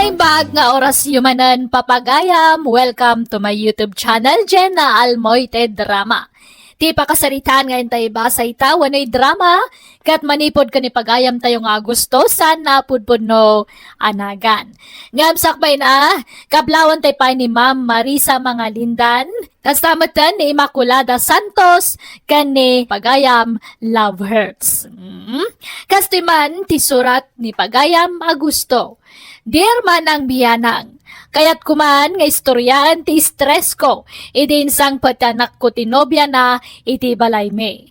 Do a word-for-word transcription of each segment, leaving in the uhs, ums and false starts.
Imbag nga orasyo manen, papagayam, welcome to my YouTube channel, Jenna Almoite Drama. Ti pakasaritaan nga intay basa ita wenno drama, ket manipud ken ni pagayamtayo nga Agosto, saan a pudpudno a nagan. Ngem sakbay na, kablawantay pay ni Ma'am Marisa Mangalindan, kasta metten ni Immaculada Santos, ken ni Pagayam Love Hurts. Mm. Kastoy man ti surat ni Pagayam Agosto. Dear Manang Bianang, kayatko man nga istoryaen ti stress ko idi insangpet ti anakko ti nobiana iti balaymi.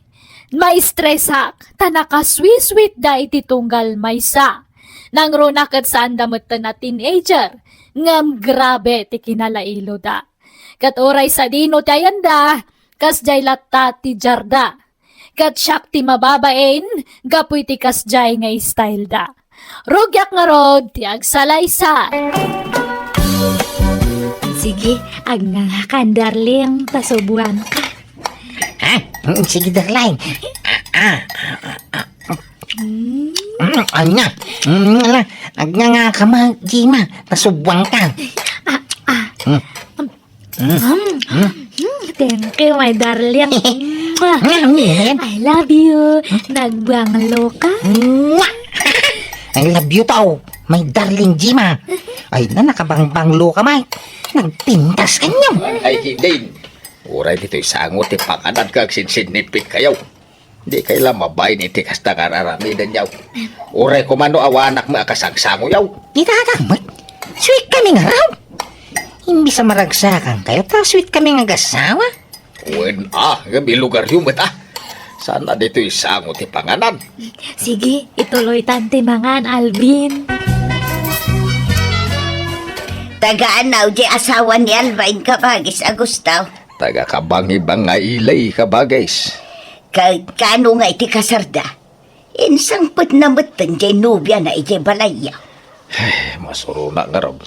Maistresak ta nakasweet-sweetda iti tunggal maysa. Nangruna ket saanda metten a teenager, ngem grabe ti kinalailoda. Ket uray sadino ti ayanda, kasdiay latta ti diarda. Ket siak ti mababain gapu iti kasdiay nga styleda. Rugiak ngarud ti agsalaysay. Sige, agnangakan, darling, ta subuanka. Ha? Mm, sige, darling. Ah, ah, ah, ah. Mm, anya? Mm, ala, agnangaka man, Jima, ta subuanka. Ah, ah. Mm. Mm. Mm. Mm, thank you, my darling. Mwah. Mm, mm. I love you. Nagbanglo ka? Mwah! I love you too, my darling Jima. Ay na, nakabangbanglo ka, Mike. Nagpintas ka niya. Ay, Hiding. Uray ditoy sango ti panganan nga agsinsinnipit kayo. Di kay la mabain iti kasta nga ar-aramidenyo. Uray koma no awanak met a kasangsangoyo. Ni tatang met, sweet kami ngarud. Imbes a maragsakan kayo, ta sweet kami nga agasawa. Wen a, nga bilugaryo met a. Saan a ditoy sango ti panganan? Sige, ituloytan ti mangan, Alvin. Taga anaw di asawa ni Alvin, kabagis Agosto? Taga Kabangibang nga Ilay, kabagis. Ka-, kano nga iti kasarda? Insangpetna metten jay nobiana idiay balayyo. Ay, masurona ngarud.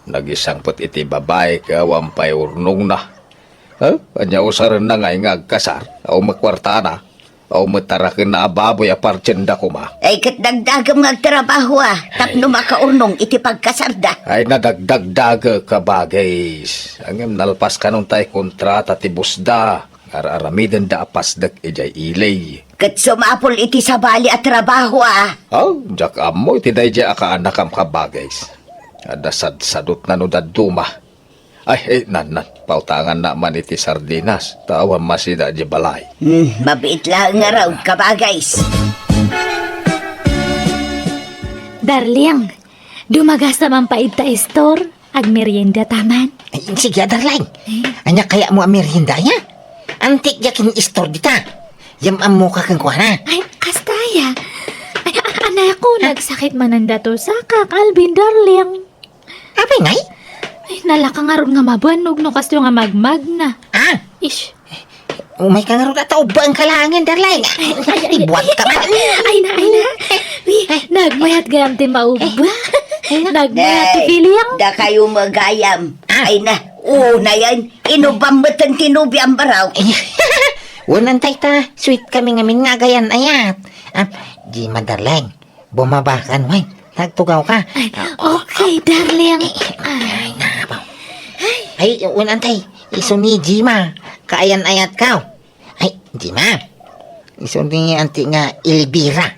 Nagisangpet iti babai ket awan pay urnongna. Ha? Ania usarenna ngay nga agkasar? Awan met kuartana. Awan met tarakenna a baboy a partienda koma. Ay, ket dagdagem nga agtrabaho a tapno makaurnong iti pagkasarda. Ay, nadagdagdagek, kabagis. Ngem nalpas kanon tay kontrata ti busda. Ar-aramidenda a pasdek idiay Ilay. Ket sumapul iti sabali a trabaho a. Aw, diak ammo iti daydiay a kaanakam, kabagis. Adda sadsadutna no dadduma. Ay, eh, nan, nan, pautanganna man iti sardinas, ta awan masida idiay balay. Hmm, mabiit laeng ngarud, kabagis. Darling, dumagasta man pay ita store. Agmerienda ta man. Ay, sige, darling. Eh? Ania kayatmo a merienda, aya? Antik diak ken store dita. Yam-ammoka kenkuana. Ay, kasta aya. Ay, a-, anakko, nagsakit manen da tosa, Kak Alvin, darling. Apay ngay? Ay, nalaka ngarud nga mabannog no kastoy nga magmagna. Ah? Ish. Umayka ngarud ta ubbaenka laengen, darling. Ay, ay, ay, ibuanka man. Ay na, ay na. Uy, nagmayat gayam ti maubba. Nagmayat ti feeling. Dakayo met gayam. Ah. Ay na, unayen, inubbam metten ti nobiam, baro. Wen, antay ta, sweet kami ngamin nga agayan-ayat. Ah, Jima, darling. Bumabakan, wen. Nagtugawka. Ay, okay, darling. Ay, nabaw. Ay, wen, antay. Isu ni Jima. Kaayan-ayatka. Ay, Jima. Isu ni anti nga Elvira.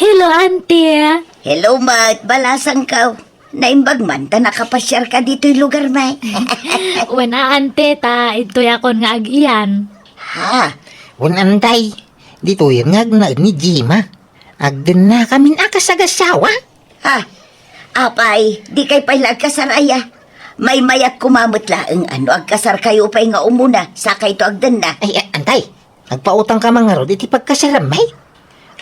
Hello, auntie. Hello, met. Balasangko. Naimbag man ta nakapasiarka ditoy lugarmi. Wen a, auntie, ta ditoyakon nga agiyan. Ha? Wen, antay. Ditoyen nga agnaed ni Jima. Agdennakamin a kasagasawa. Ha? Apay, dikay pay la agkasar aya? Maymayat koma met laeng a no agkasarkayo pay nga umuna, sakayto agdenna. Ay, a-, antay, agpautangka man ngarud iti pagkasarammi?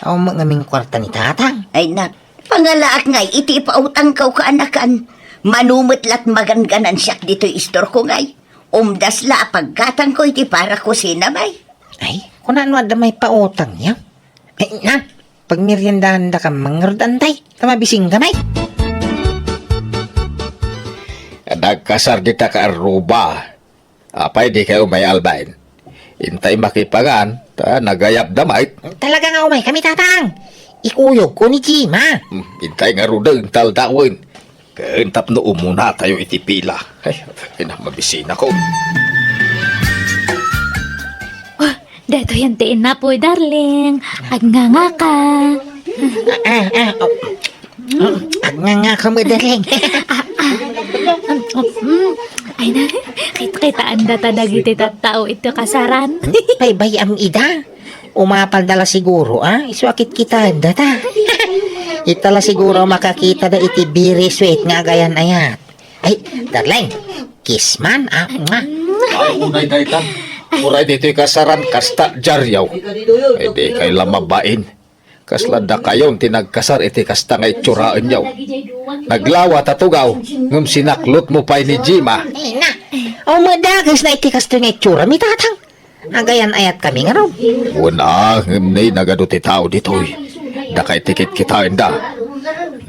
Awan met ngamin kuarta ni Tatang. Ay, nak, pangalaak ngay iti ipautangko, kaanakan. Mano met lat magangganan siak ditoy istorko ngay. Umdas la a paggatangko iti para kusinami. Ay, kunano adda maipautangyo? Ay, na, pagmeriendaandaka man ngarud, antay, ta mabisingka met. Nagkasar dita kaarruba. Apay, dika umay, Alvin? Intay makipangan, ta nagayabda met. Talaga nga umaykami, Tatang. Ikuyogko ni Jima. Hmm, intay ngaruden, ta aldawen. Ken tapno umunatayo iti pila. Ay, ay na, mabisinakon. Oh, daytoyen ti innapoy, darling. Agngangaka. Ah, ah, ah, oh. Mm, agngangaka met, darling. Ah, ah. Mm, mm. Ay na, kit-, kitaen data dagiti tattao iti kasaran. Baybay-am ida. Umapalda la siguro, ah? Isu a kitkitaenda ta. Ita la siguro makakitada iti very sweet nga agayan-ayat. Ay, darling, kiss man, ah, nga. Ay, unay dayta. Uray ditoy kasaran, kasta diaryo. Ay, di kay la mabain. Kasla dakayon ti nagkasar iti kasta nga itsuraenyo. Naglawa ta tugaw, ngem sinaklotmo pay ni Jima. Ay, na. Aw, madages na iti kastoy nga itsura mi, tatang. Agayan-ayat kami ngarud. Wen a, ngem nay nagadu ti tao ditoy. Dakay ti kitkitaenda.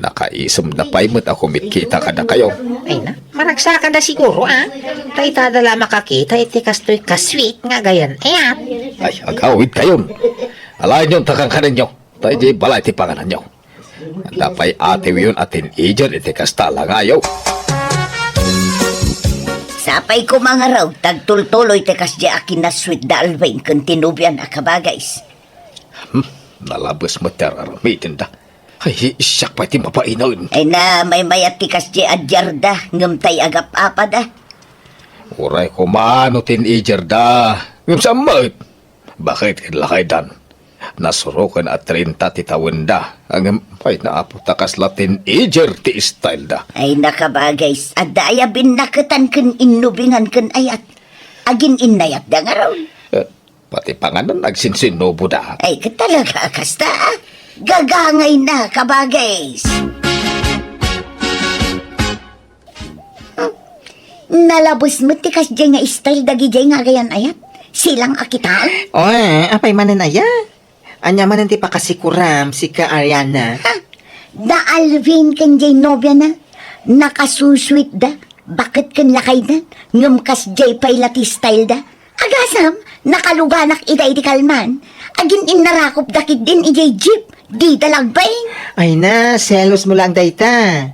Nakaisem da pay met a kumitkita kadakayo. Ay na, maragsakanda siguro, ah. Ta itada la makakita iti kastoy ka sweet nga agayan-ayat. Ay, agawidkayon. Alaenyon ta kankanenyo. Ta idiay balay ti pangananyo. Adda pay atiwyon a teenager iti kasta a langayo. Sapay koma ngarud, tagtultuloy ti kasdiay a kinasweet da Alvin ken ti nobiana, kabagays. Hmm, nalabes met ti ar-aramidenda. Ay, siak pay ti mabainen. Ay na, maymayat ti kasdiay a diarda, ngem tay agap-apada. Uray koma no teenager da, ngem saan met? Baket ket lakaydan. Nasuroken a treinta ti tawenda. Ngem, ay, naapo ta kasla teenager ti style da. Ay, nakabagay, adda aya binnaketan ken innubingan ken ayat. Agin-innayat da ngarud. Eh, pati panganan agsinsinubo da. Ay, ket talaga, kasta, ah. Gagangay na, kabagay. Nalabes met ti kasdiay nga style dagidiay nga agayan-ayat. Silang a kitaen. Oy, apay manen aya? Ania manen ti pakasikuram, sika Ariana? Ha? Da Alvin ken diay nobiana. Nakasusweet da. Baket ken lakayda. Ngem kasdiay pay la ti style da. Agasam, nakaluganak ida idi kalman. Agin-innarakop da ketdin idiay jeep, dida la agbain. Ay na, selos mo laeng dayta.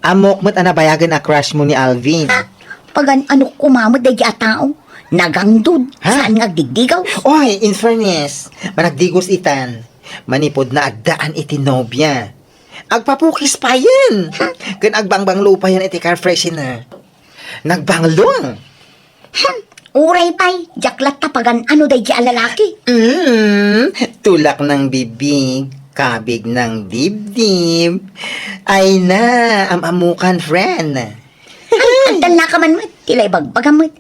Ammok met a nabayagen a crush mo ni Alvin. Ha? Pagan-anok koma met daydi a tao. Nagangdud, ha? Saan nga agdigdigaw? Oy, in fairness, managdigos itan. Manipud na addaan iti nobia. Agpapukis payen. Ken agbangbanglo payen iti car freshener. Nagbanglo. Hmm, uray pay, diak latta pagan-ano daydi a lalaki. Mm, tulak ng bibig, kabig ng dibdib. Ay na, am-amukan, friend. Ay, agdalna ka man met, ti la ibagbagam met.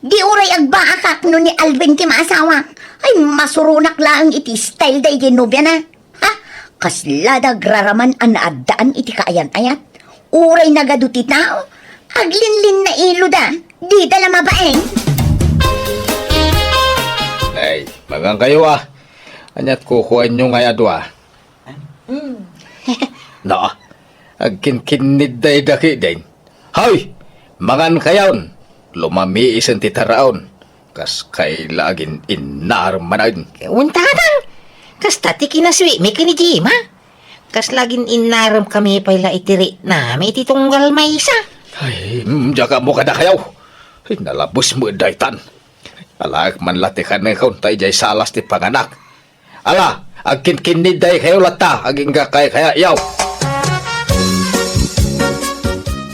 Di uray agbaakak no ni Alvin ti maasawak. Ay, masuronak laeng iti style daydi nobiana. Ha? Kasla da agraraman a naaddaan iti kaayan-ayat. Uray nagadu ti tao, aglinlinnailo da. Dida la mabain. Ay, mangan kayo, ah. Aniat kukuanyo nga ay adua? Mm. Na, agkinkinnid dayda ketdin. Hay! Mangan kayon! Lumamiisen ti taraon. Kas kaila agin-innarem manen. Wen tatang, kasta ti kinasweet mi ken ni Jima. Kasla agin-innarem kami pay la iti riknami iti tunggal maysa. Ay, mm, diak ammo kadakayo. Ay, nalabes met daytan. Alaek man la ti kanekon ta idiay salas ti panganak. Ala, agkinkinnid daykayo latta, agingga kay kaya yaw.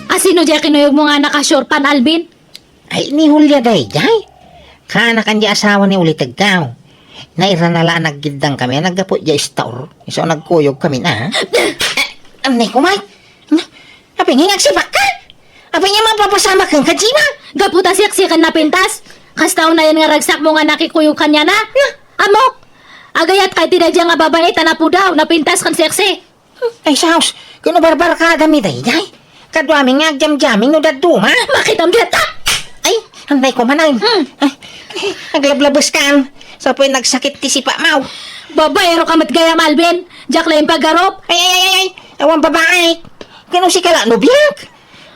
Asino diay kinuyogmo nga nakashort pan, Alvin? Ay, ni Julia daydiay. Kaanakan diay asawa ni Ulitegkaw. Nairana la a naggiddang kami a naggapu diay store. Isu a nagkuyog kami na. Anay ko, Mike. Apay nga agsibak ka? Apay nga mapapasamak ken ka, Jima? Gapu ta siak, siak a napintas. Kasta unayen nga ragsakmo nga nakikuyog kaniana. Na? Ammok, agayat ka iti daydiay nga babai ta napudaw, napintas ken seksi. Ay, saos, ken no barbarkada mi daydiay. Kaduami nga agjamjaming no dadduma. Makitam dita! Ay, anday ko man ay. Hmm. Ay, aglablabes kan. Sa po'y nagsakit ti sipamaw. Babaero ka met gayam, Alvin. Diak laeng pagarup. Ay, ay, ay, ay, ay. Awan babae. Ken no sika la, nobiak.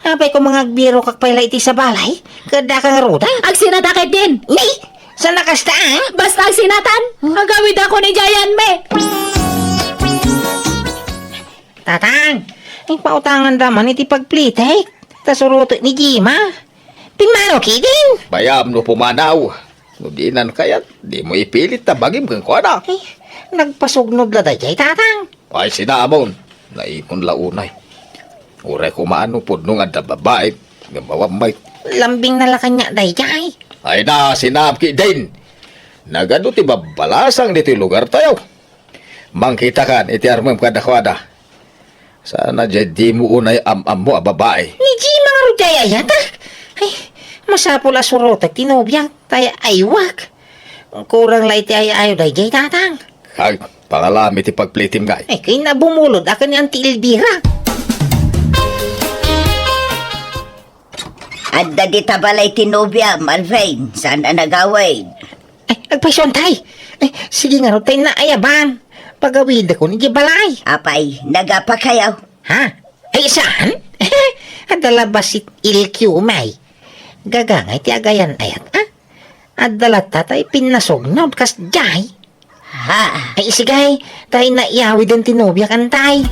Apay ko mangagbirokak pay la iti sabalay? Ket daka ngarud, a? Agsinata ketdin. Ni? Saan a kasta, a? Basta agsinatan. Agawidakon idiayan mi. Tatang, Ipautanganda man iti pagplitek, ta surotek ni Jima. Pimmano ketdin? Bayam no pumanaw. No dinan kayat, dimo ipilit ta bagim kenkuana. Ay, nagpasugnod la daydiay, Tatang. Ay, sinamon. Naimon la unay. Uray koma no pudno nga adda babai, ngem awan met. Lambingna la kaniak daydiay. Ay na, sinam ketdin. Nagadu ti babbalasang ditoy lugartayo. Mangkitakan iti armem kadakuada. Saan a diay dimo unay am-ammo a babai? Ni Jima ngarud diay ayat, a? Ay, masapul a surotek ti nobiak, ta ay-aywak. Kurang la iti ay-ayo daydiay, Tatang. Ay, pangalam iti pagplitim, ngay. Ay, kayna bumulod a ken ni Auntie Elvira. Adda dita balay ti nobiam, Alvin. Saan a nagawid? Ay, agpayso, Tay. Ay, sige ngarud, Tay, naayaban. Pagawidakon idiay balay. Apay, nagapakayo? Ha? Ay, saan? Adda la bassit ilkiw, may. Gagangay ti agayan ayat, a? Adda latta tay pinnasugnod kasdiay. Ha? Ay, sige, Tay, naiyawiden ti nobiak, Tay.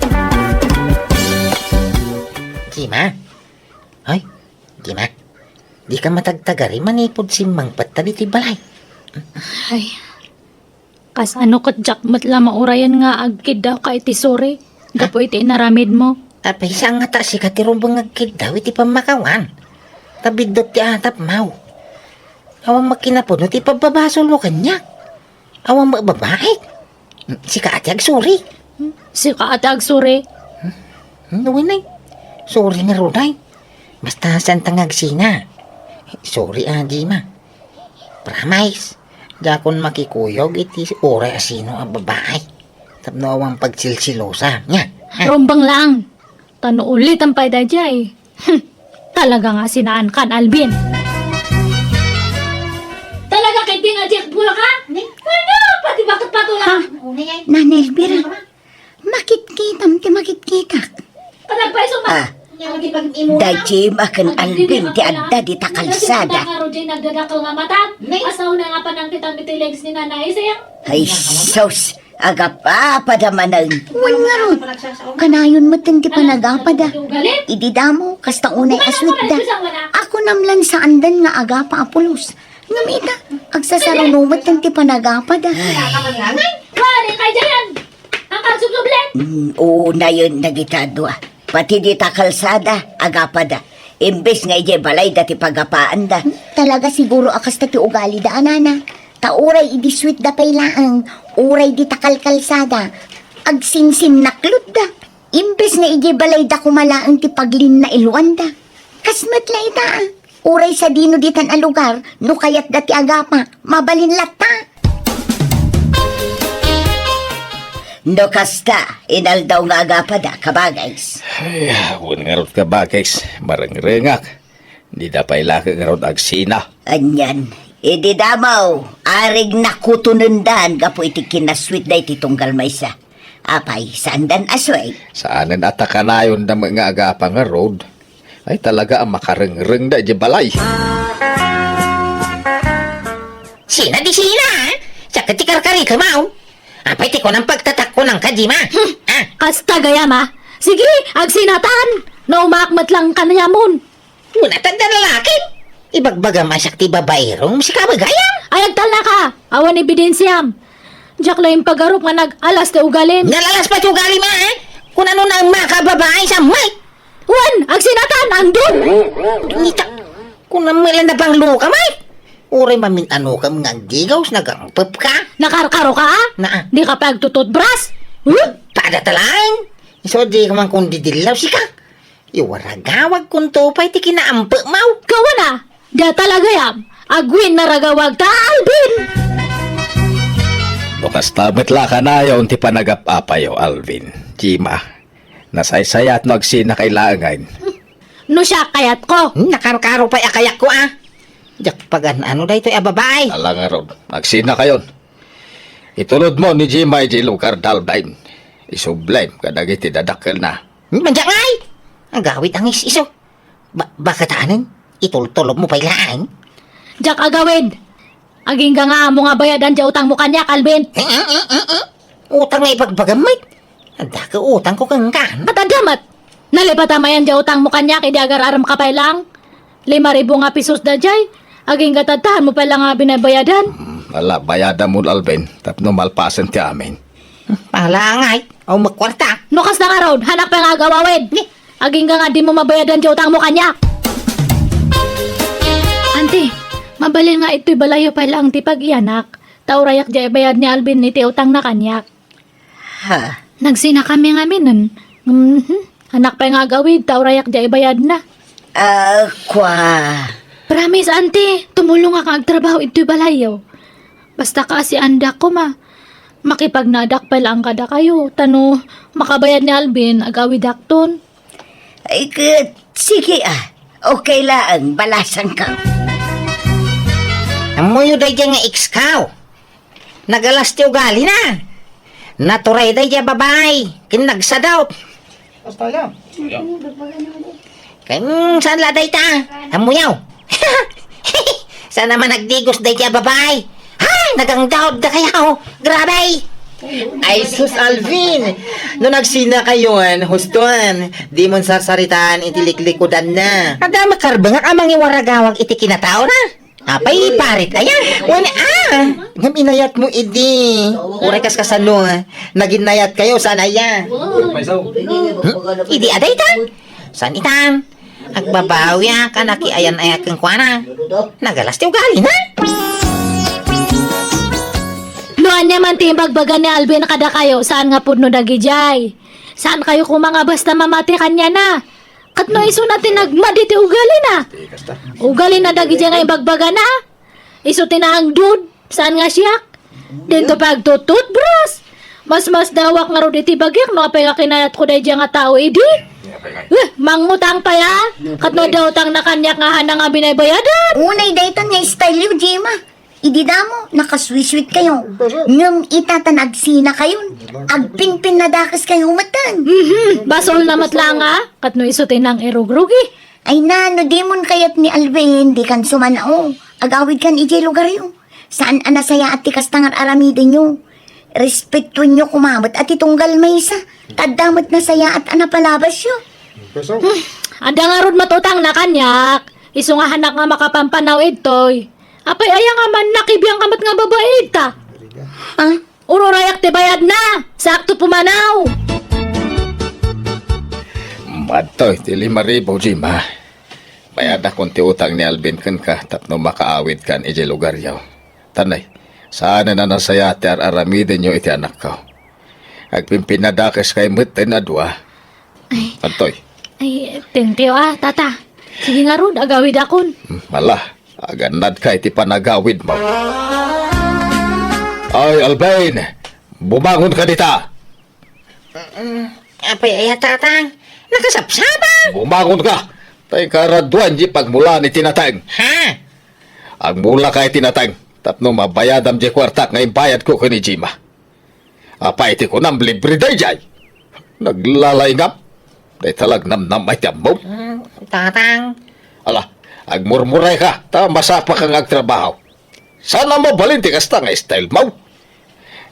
Jima? Hoy, Jima. Dika matagtagari manipud simmangpetka ditoy balay. Ay, kasano ket diak met la maurayen nga agkiddawka iti suri gapu iti inaramidmo? Apay, saan ngata sika ti rumbeng nga agkiddaw iti pammakawan? Ta biddut ti atapmaw. Awan met kinapudno ti pabbabasolmo kaniak. Awan met babaik. Sika a ti agsuri. Sika a ti agsuri. Hmm, wen ay. Sorry ngarud ay. Basta saanta nga agsina. Sorry a, Jima. Promise, diakon makikuyog iti uray a sino a babai. Tapno awan pagsilsilosa. Nya? Ha? Rumbeng lang. Ta no ulitem pay daydiay. Hmm. Talaga nga sinaankan, Alvin. Talaga ketdi nga diak burak, a? Ni? Ano? Pati bakit patulang? Ha? Nana Elvira, makitkitam ti makitkitak. Panagpaiso ma. Ah. Daydiay a ken Alvin ti adda dita kalsada. Nagdadakkel nga mata. Ni? Asaw na nga panangkitam iti legs ni Nanay Ising. Ay, sus! Agap-apada manen. Wen ngarud, kanayon metten ti panagapada. Idi damo, kasta unay a suitda. Akunam lan saandan nga agapa a pulos. Ngem ita, agsasaruno metten ti panagapada. Pare, kay Jayan! Ang pagsubsublet! Mm, unayen dagita a dua. Pati dita kalsada, agapada. Imbes nga idiay balayda ti pagapaanda. Talaga siguro a kasta ti ugalida a nana. Ta uray idi suitda pay laeng, uray dita kalkalsada, agsinsinnaklutda. Imbes nga idiay balayda koma laeng ti paglinnailwanda. Kas met la ita, a. Uray sadino ditan a lugar, no kayatda ti agapa, mabalin latta. No kasta, inaldaw nga agapada, kabagays. Ay, wen ngarud, kabagays, marengrengak. Dida pay la ngarud agsina. Anian, idi damo, arig nakutonendan gapu iti kinasuitda iti tunggal maysa. Apay, saandan a suit? Saanen a ta kanayonda met nga agapa ngarud. Ay, talaga a makarengrengda idiay balay. Sina di sina, a? Siak ti karkari kamaw. Apay ti kunam pagtatakko nang kadima? Hmm. Ah. Kasta gayam, a. Sige, agsinatan. Naumaak met lang kanayamon. Kuna tanda lalaki. Ibagbagam a siak ti babaero, sika met gayam. Ay, agtalnaka. Awan ebidensiam. Diak la impagarup nga nag-alas ti ugalim. Nalalas pay ti ugalim, a? Kunano na makababae sa may? Wen, agsinatan, andun! Ngita, kunam met la nabanglo ka, may? Uray mamin-ano ka nga aggigaw, nagangpep ka? Nakarkaro ka, a? Naa. Di ka pa agtututbras? Huh? Pada talaen. Isu di ka man kundi dillaw, sika. Iwaragawag kunto pay ti kinaampe maw. Kawana, da talagayam, agwin naragawag ta Alvin! No kasta met la kanayon ti panagap-apayo, Alvin, Jima, nasaysayat no agsinakay laengen. No siak kayatko. Hmm, nakarkaro pay a kayatko, a. Diak pagan-ano daytoy a babae. Ala ngarud, agsinakayon. Itulodmo ni Jima idiay lugar da Alvin. Isublem kadagiti dadakkelna. Mandiak ngay! Agawid a ngis-iso. Ba-, bakatanen? Itultulobmo pay laeng? Diak agawid! Agingga nga ammo nga bayadan diay utangmo kaniak, Alvin! Eh, eh, eh, eh, eh. Utang nga ibagbagam met. Adda ka utangko kenka. At adda met! Nalipatan mayen diay utangmo kaniak idi agar-aramka pay laeng. Lima ribu nga pesos daydiay. Agingga ta adda mo pay laeng nga binabayadan. Hmm, ala, bayadam, Alvin, tapno malpasen ti amin. Ala ngay, awan met kuarta. No kasta ngarud, hanak pay nga agawawid. Ni? Agingga nga dimo mabayadan diay utangmo kaniak. Anti, mabalin nga itoy balayyo pay laeng ti pag-iyanak. Ta urayak diay ibayad ni Alvin iti utangna kaniak. Ha? Nagsinakami ngaminen. Mhm. Hanak pay nga agawid, ta urayak diay ibayadna. Ah, kua. Promise, anti, tumulongak nga agtrabaho itoy balayyo. Basta kaasiandak koma. Makipagnaadak pay laeng kadakayo, ta no makabayad ni Alvin, agawidakton. Ay, ket, sige, ah. Okay laeng, balasangko. Ammoyo daydiay nga ex-ko. Nagalas ti ugalina. Naturay daydiay a babai, ken nagsadot. Basta yan. Ken saan la dayta? Ammoyo. Saan man nagdigos daydiay a babai? Ay, nagangdaw dakayo. Grabe. Ay, sus, Alvin. No nagsinakayon, huston, dimon sarsaritaan iti liklikudanna. Adda makarbengak a mangiwaragawag iti kinataona. Apay, iparit aya? Wen, ah! Ngem inayatmo idi. Uray kas kasano, ah. Naginnayatkayo, saan aya? Hmm? Idi a dayta? Saan itan? Agbabawiak a nakiayan-ayat kenkuana. Nagalas ti ugalina. No ania man ti imbagbaga ni Alvin kadakayo, saan nga pudno dagidiay? Saankayo koma nga basta mamati kaniana? Ket no isuna ti nagmadi ti ugalina. Ugalina dagidiay nga imbagbagana. Isu ti naangdud, saan nga siak? Dinto pay agtututbras. Masmasdaawak ngarud iti bagik no apay nga kinayatko daydiay nga tao idi. Eh, mangutang pay a. Ket no adda utangna kaniak nga hanak nga binabayadan. Unay dayta nga style yo, Gemma. Idi damo, nakaswiswitkayo. Ngem ita ta nagsinakayon, agpinpinnadakeskayo metten. Mhm, basolna met laeng a, ket no isu ti nangirugrugi. Ay na, no dimon kayat ni Alvin, dikan sumanao. Agawidkan idiay lugaryo. Saan a nasayaat ti kasta nga ar-aramidenyo. Respetuenyo koma met a ti tunggal maysa. Ta adda met nasayaat a napalabasyo. Hmm, adda ngarud met utangna kaniak. Isu nga hanak nga makapampanaw idtoy. Apay aya nga man, nakibiangka met nga babai ita? Ah? Ururayak ti bayadna. Sakto pumanaw. Madtoy ti lima ribu, Gemma. Bayadakon ti utang ni Alvin kenka tapno makaawidkan idiay lugaryo. Tanay, saanen a nasayaat ti ar-aramidenyo iti anakko. Agpinpinnadakeskay metten a dua. Ay. Adtoy. Ay, thank you, ah, tata. Sige ngarud, agawidakon. Hmm, ala, agannadka iti panagawidmo. Ay, Alvin, bumangonka dita. Mm, apay aya, tatang? Nakasapsapa? Bumangonka. Tay karaduan di pagmulaan iti nateng. Ha? Agmulaka iti nateng tapno mabayadam di kuartak nga imbayadko ken ni Gemma. Apay ti kunam, libre daydiay? Naglalaingam. Dayta la agnamnama ti ammom. Mm, tatang. Ala, agmurmurayka, ta masapaka nga agtrabaho. Saan a mabalin ti kasta nga style mo.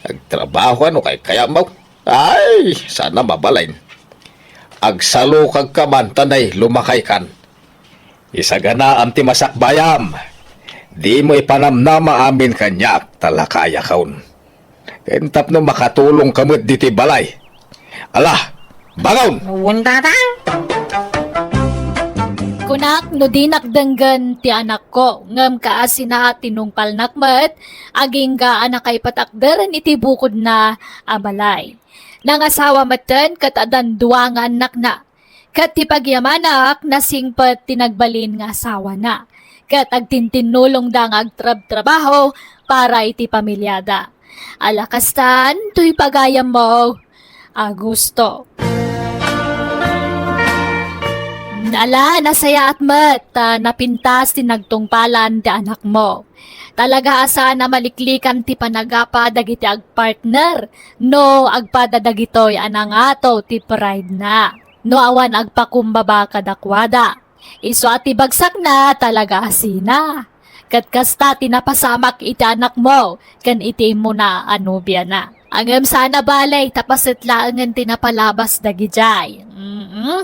Agtrabaho no kaykayam. Ay, saan a mabalin. Agsalukagka man, tanay, lumakaykan. Isaganaam ti masakbayam. Dimo ipanamnama amin kaniak, ta lakayakon. Ken tapno makatulongka met ditoy balay. Ala, bangon! Wen, tatang. Kunak no dinak denggen ti anakko, ngem kaasina tinungpalnak met, agingga a nakaipatakderen iti bukodna a balay. Nangasawa metten ket addan dua nga annakna. Ket ti pagyamanak, nasingpet ti nagbalin nga asawana. Ket agtintinnulongda nga agtrabtrabaho para iti pamiliada. Ala kastan, toy pagayammo, Augusto. Ala, nasayaat met ta napintas ti nagtungpalan ti anakmo. Talaga a saan a maliklikan ti panagapa dagiti agpartner no agpada dagitoy a nangato ti pride na. No awan agpakumbaba kadakuada, isu a ti bagsakna talaga a sina. Ket kasta ti napasamak iti anakmo ken iti immuna a nobiana. Ngem saan a bale ta paset laengen ti napalabas dagidiay. Mm-mm.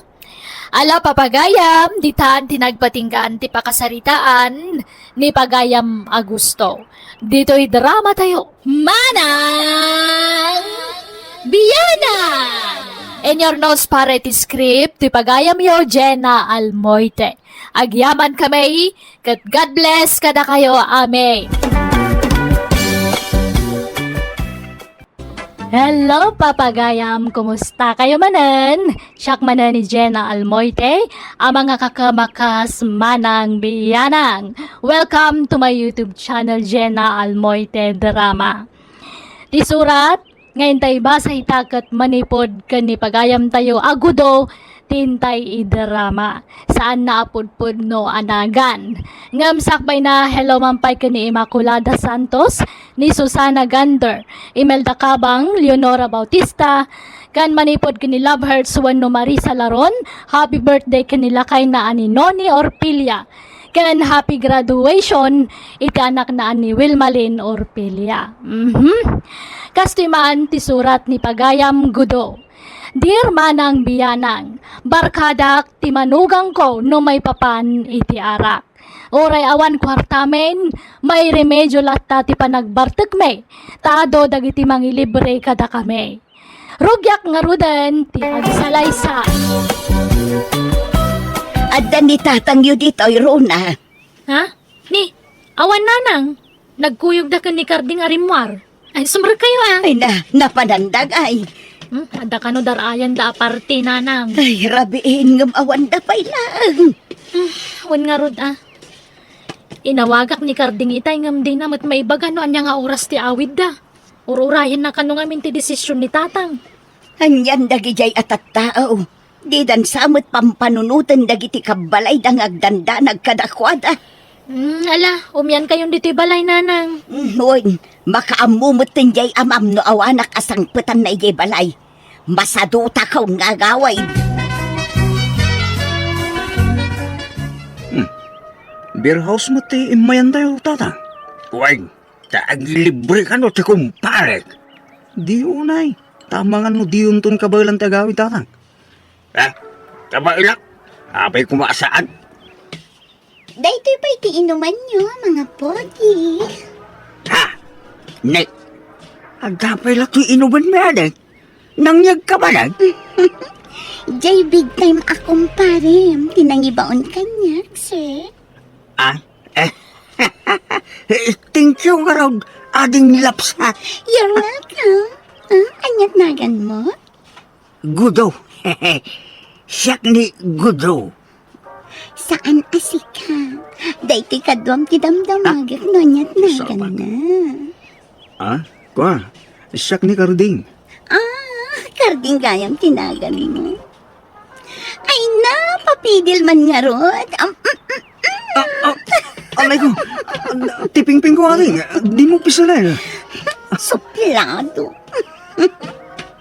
Ala, papagayam, ditan ti nagpatinggaan ti pakasaritaan ni Pagayam Augusto. Ditoy drama tayo. Manang Biyanang! In your nose, pare, ti script, ti pagayam yo, Jenna Almoite. Agyaman kami, ket God bless kadakayo. Amen. Hello, papagayam! Kumusta kayo manen? Siak manen ni Jenna Almoite, a mangakakamakas Manang Biyanang. Welcome to my YouTube channel, Jenna Almoite Drama. Ti surat nga intay basa ita ket manipud ken ni pagayam tayo a Gudo ti intay idrama. Saan na a pudpudno a nagan. Ngem sakbay na, hello man pay ken ni Immaculada Santos, ni Susana Gander, Imelda Cabang, Leonora Bautista, ken manipud ken ni Love Hearts wenno Marisa Laron, happy birthday ken ni lakayna a ni Noni Orpilia, ken happy graduation iti anakna a ni Wilmalin Orpilia. Mhm. Kastoy man ti surat ni pagayam Gudo. Dear Manang Biyanang, barkadak ti manugangko no maipapan iti arak. Uray awan kuartamin, mairemedio latta ti panagbartekmi, ta adu dagiti mangilibre kadakami. Rugiak ngaruden ti agsalaysay. Adda ni tatangyo ditoy, Rona. Ha? Ni, awan nanang. Nagkuyogda ken ni Karding a rimmuar. Ay, sumrekkayo, ah. Ay, na, napanandag, ay. Hmm, adda kano dar-ayanda a parti, nanang. Ay, rabiin ngem awanda pay laeng. Hmm, wen ngarud, ah. Inawagak ni Karding itay ngem dina met maibaga no ania nga oras ti awidda. Ur-urayenna kano ngamin ti desisyon ni tatang. Anian dagidiay a tattao? Didan sa met pampanunoten dagiti kabbalayda nga agdandanag kadakuada. Hmm, ala, umiankayon ditoy balay, nanang. Hmm, wen, makaammo met ten diay amam no awanak a sangpetanna idiay balay. Masadutakon nga agawid. Hmm. Beer house met ti immayantayo, tata. Wen, ta agilibre kano ti kumparek. Di unay. Ta amangan no diyonton kabaelan ti agawid, tatang. Eh, kabaelak? Apay koma a saan? Daytoy pay ti inumanyo, mga pogi. Ha? Ne? Adda pay la ti inumanmi, adik? Nangyegka manen? Jay big time a kumparem ti nangibaon kaniak, sir. Ah? Eh, thank you ngarud, ading lapsat. You're welcome. Ah, aniat naganmo? Gudo. Siak ni Gudo. Saan a sika? Daytoy kaduam ti damdamagek no aniat naganna. Ah? Kua, siak ni Karding. Ah, Karding gayam ti naganmo. Ay na, papidil man ngarud. Am, mm, mm, mm. Ah, ah, alay ko. Ti pingping ko, adik. Dimo pisalan. Suplado.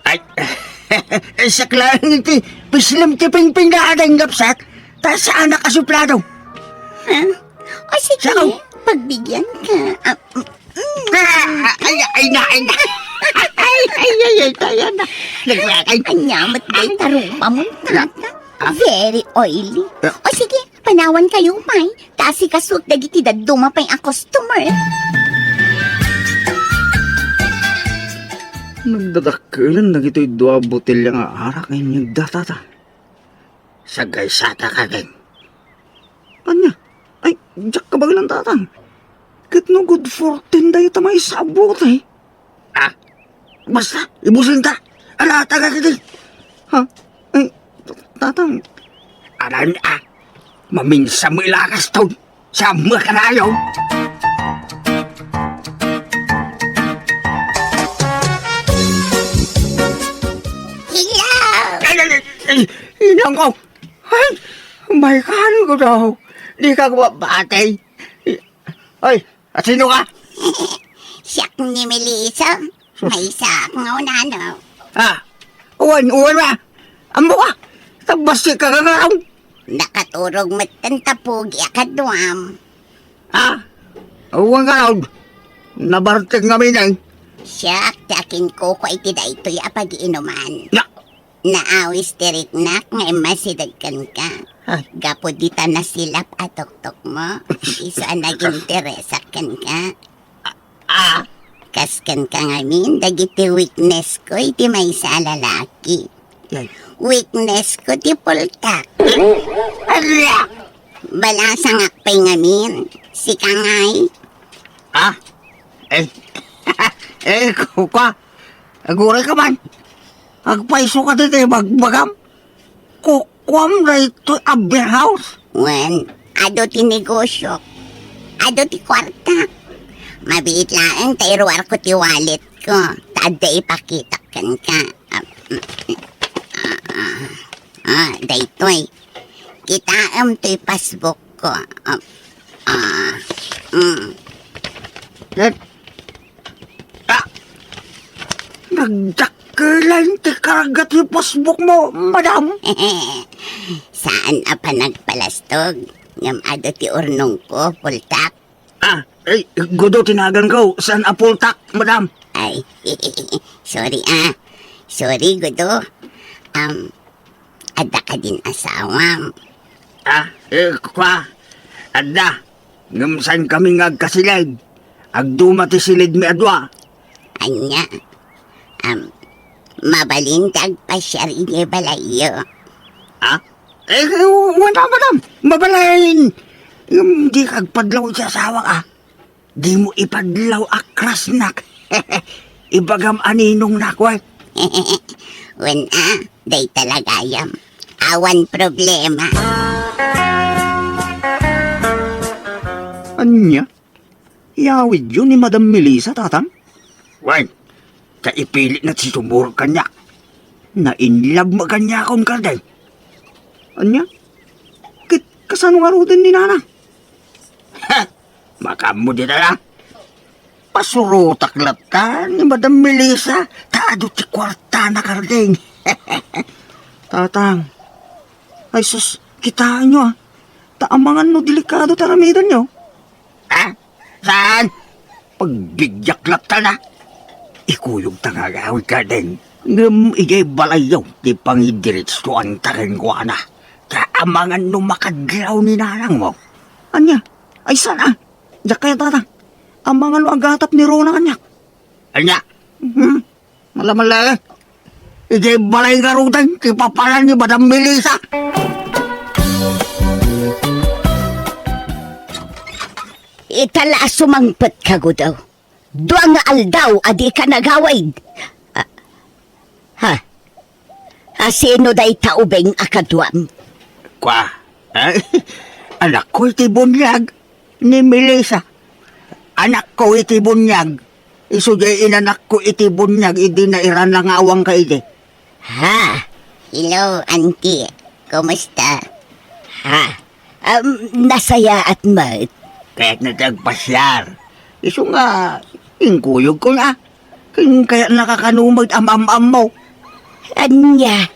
Ay, siak laeng ti pislem ti pingping na ading lapsat. Ta saanak a suplado. Ha? O sige, pagbigyan ka. Ah, mm, mm. Ah, ay, ay, na, ay, na. Ay, ay, ay, ay, ay, na. Nagrakay. Ania met dayta rupa mo, tata? Ah. Very oily. Ah. O sige, panawan kayo pay. Ta asikasuek dagiti dadduma pay a customer. Nagdadakkelen dagitoy dua a botelya nga arak nga inyegda, tata. Sagaysata, Karding. Ania? Ay, diak kabaelan, tatang. Ket no good for ten dayta maysa a bote. Ah, basta, ibusinta. Ala, taga kiti. Ha? Ay, tatang. Anan, ah. Maminsan mo ilakas ton. Saan mo kanayon? Hello! Ay, ay, ay, ay, inang ko! Ay, may kano ko daw. Di ka ko mabati. Ay, at sino ka? Siak ni Melissa. Sus. Maysa nga unano. Ah, uwan, uwan ba? Ammo ka? Tagbasi ka kagaraw? Nakaturog met kan tapugi a kaduam. Ah, uwan ka raw. Nabartek nga minay. Siak, ti akin ko ko iti daytoy a pagiinuman. Na, Naawis ti riknak nga immasideg kenka. Ah. Gapu dita nasilap a tuktok mo, isu a naginteresak kenka. Ah! Kas kenka ngamin, dagiti weakness ko iti maysa a lalaki. Yay. Weakness ko ti pultak. Ala! Balasangak pay ngamin. Sika ngay? Ah? Eh, eh, ku-, kua, aguray ka man. Agpayso ka ditoy bagbagam. Kukuam daytoy a beer house? Wen, adu ti negosyo. Adu ti kuarta. Mabiit laeng ta iruarko ti wallet ko. Ta adda ipakitak kenka. Ah, mm, mm, ah, ah, ah, daytoy. Kitaem toy passbook ko. Ah, ah, mm. Net-, Ah! Nagdakkelan ti karga ti passbook mo, madam. Saan a panagpalastog, ngem adu ti urnongko, pultak. Ah, ay, Gudo ti naganko, saan a pultak, madam. Ay, sorry, ah. Sorry, Gudo. Um, Adda kadin asawam? Ah, eh, kua, adda. Ngem saan kami nga agkasilid. Agduma ti silidmi a dua. Ania? Am, mabalin ti agpasiar idiay balayyo. Ah? Eh, wala, madam. Mabalin. Ngem dika agpadlaw iti asawak, ah. Dimo ipadlaw a crushnak. Ibagam a ninongnak, wen. Wen a, dayta la gayam. Awan problema. Ania? Iyawidyo ni Madam Melissa, Tatang? Wen, ta ipilitna ti sumurot kaniak. Na-in love met kaniakon, Kardeng. Ania? Ket kasano ngaruden ni Nana? Ha! Makaammo dita la. Pasurotak latta ni Madam Melissa, ta adu ti kuartana, Kardeng. Tatang, ay sus, kitaenyo, ah. Ta amangan no delikado ti aramidenyo. Ah? Saan? Pagbidiak latta na. Ikuyogta nga agawid, Kardeng. Ngem idiay balayyo ti pangidiretsuanta kenkuana. Ta amangan no makadlaw ni nanangmo. Ania? Ay, saan a? Diak kayat, Tatang. Amangan no agatap ni Rona kaniak. Ania? Hmm? Malamala, eh. Idiay balay ngaruden ti papanan ni Madam Melissa. Ita la a sumangpet ka, Gudo. Dua nga aldaw a dika nagawid. Ah, ha? A sino dayta ubing a kaduam? Kua, eh, anakko iti buniag ni Melissa. Anakko iti buniag. Isu diay inanakko iti buniag idi nairalangawangka idi. Ha? Hello, auntie. Kumusta? Ha? Um, nasayaat met. Kayatna ti agpasiar. Isu nga, inkuyogko na. Ken kayatna kakano met am-am-ammo. Ania?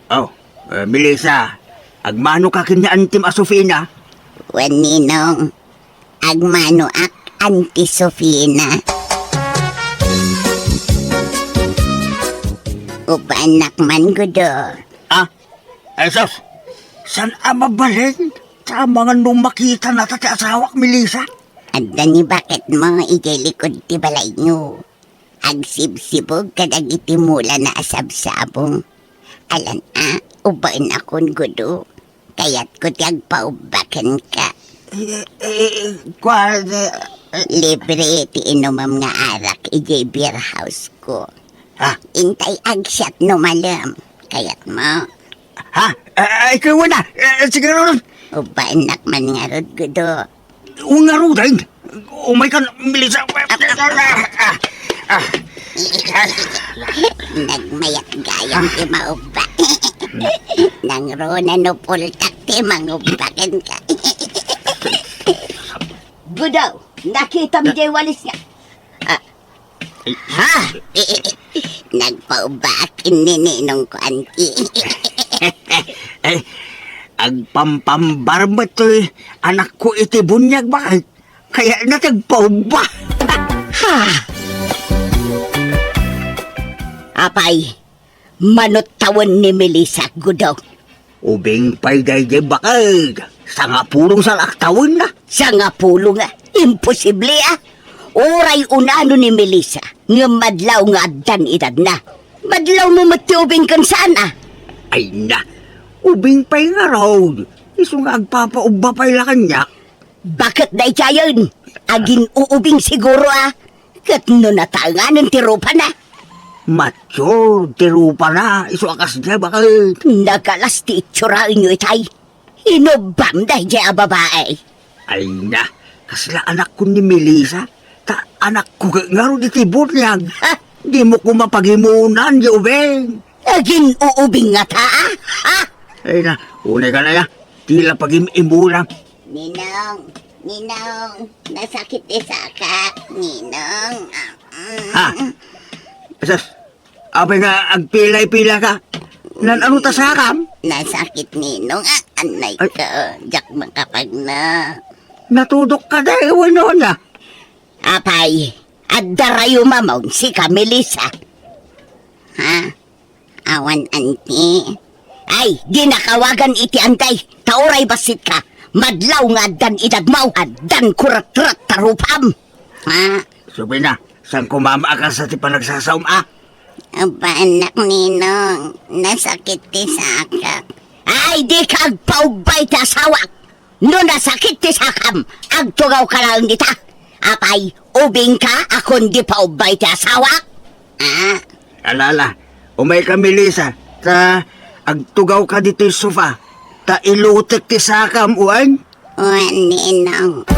Oh, eh, Melissa, agmanoka ken ni Antim a Sofina? Wen, Ninong, agmanoak, Anti Sofina. Ubaennak man, Gudo. Ah? Ay, sus! Saan a mabalin? Ta amangan no makitanata ti asawak, Melissa. Adda ni baketmo idiay likud ti balayyo. Agsibsibog kadagiti mulana a sabsabong. Alan a, ubaenakon, Gudo. Kayatko ti agpaubba kenka. Eh, eh, eh, kuan, eh, eh. Libre ti inumem nga arak idiay beer house ko. Ha? Intay agsiat no malem. Kayatmo? Ha? Eh, eh, ikaw na. Eh, sige, Ron. Ubaennak man ngarud, Gudo. Ungaruden. Umay kan, Melissa. Ah, ah, ah. Nagmayat gayam ti maubba. Nang Rona no pultak ti mangubba kenka. Gudo, nakitam diay walis nga. Ah, ha? Nagpaubbaak ken ni ninongko, anti. Eh, agpampambar met toy anakko iti buniag, bakit? Kayatna ti agpaubba. Ha? Apay, Mano tawen ni Melissa, Gudo? Ubing pay daydiay baked. Sangapulong sa la ak tawenna. Sangapulong, a? Imposible, a. Uray unano ni Melissa, ngem madlaw nga addan edadna. Madlawmo met ti ubing ken saan, a? Ay na, ubing pay ngarud. Isu nga agpapaubba pay la kaniak. Baket daydiayen, agin-uubing siguro, a. Ket no nataenganen ti rupana? Mature ti rupana, isu a kasdiay, baket. Nagalas ti itsuraenyo itay. Inubbam daydiay a babai. Ay na, kasla anakko ni Melissa, ta anakko ket ngarud iti buniag. Ha? Dimo koma pagimunan, di ubing. Agin-uubing ngata, a? Ha? Ay na, unay ka na ya. Ti la pagim-imunan. Ninong, Ninong, nasakit ti saka, Ninong. Ah, mm. Ha? Sus, apay nga agpilay-pila ka? Nan-ano ta sakam? Nasakit, Ninong. Ah, anay Ay. Ko, diak makapagna. Natudok ka, day, wenno ania? Apay, adda rayo mamon, sika, Melissa. Ha? Awan, anti. Ay, dinnak awagan iti anti. Ta uray bassit ka. Madlaw nga addan edadmo, addan kuratkurat ta rupam. Ha? Subina, saan ko mama a kasta ti panagsasaom, a? Aba, annak, Ninong, nasakit ti sakak. Ay, dika agpaubba iti asawak. No nasakit ti sakam, agtugaw ka laeng dita. Apay, ubing ka a kundi paubba iti asawak? Ah? Ala, ala, umay ka, Melissa, ta agtugaw ka ditoy sofa, ta ilutek ti sakam, wen? Wen, Ninong.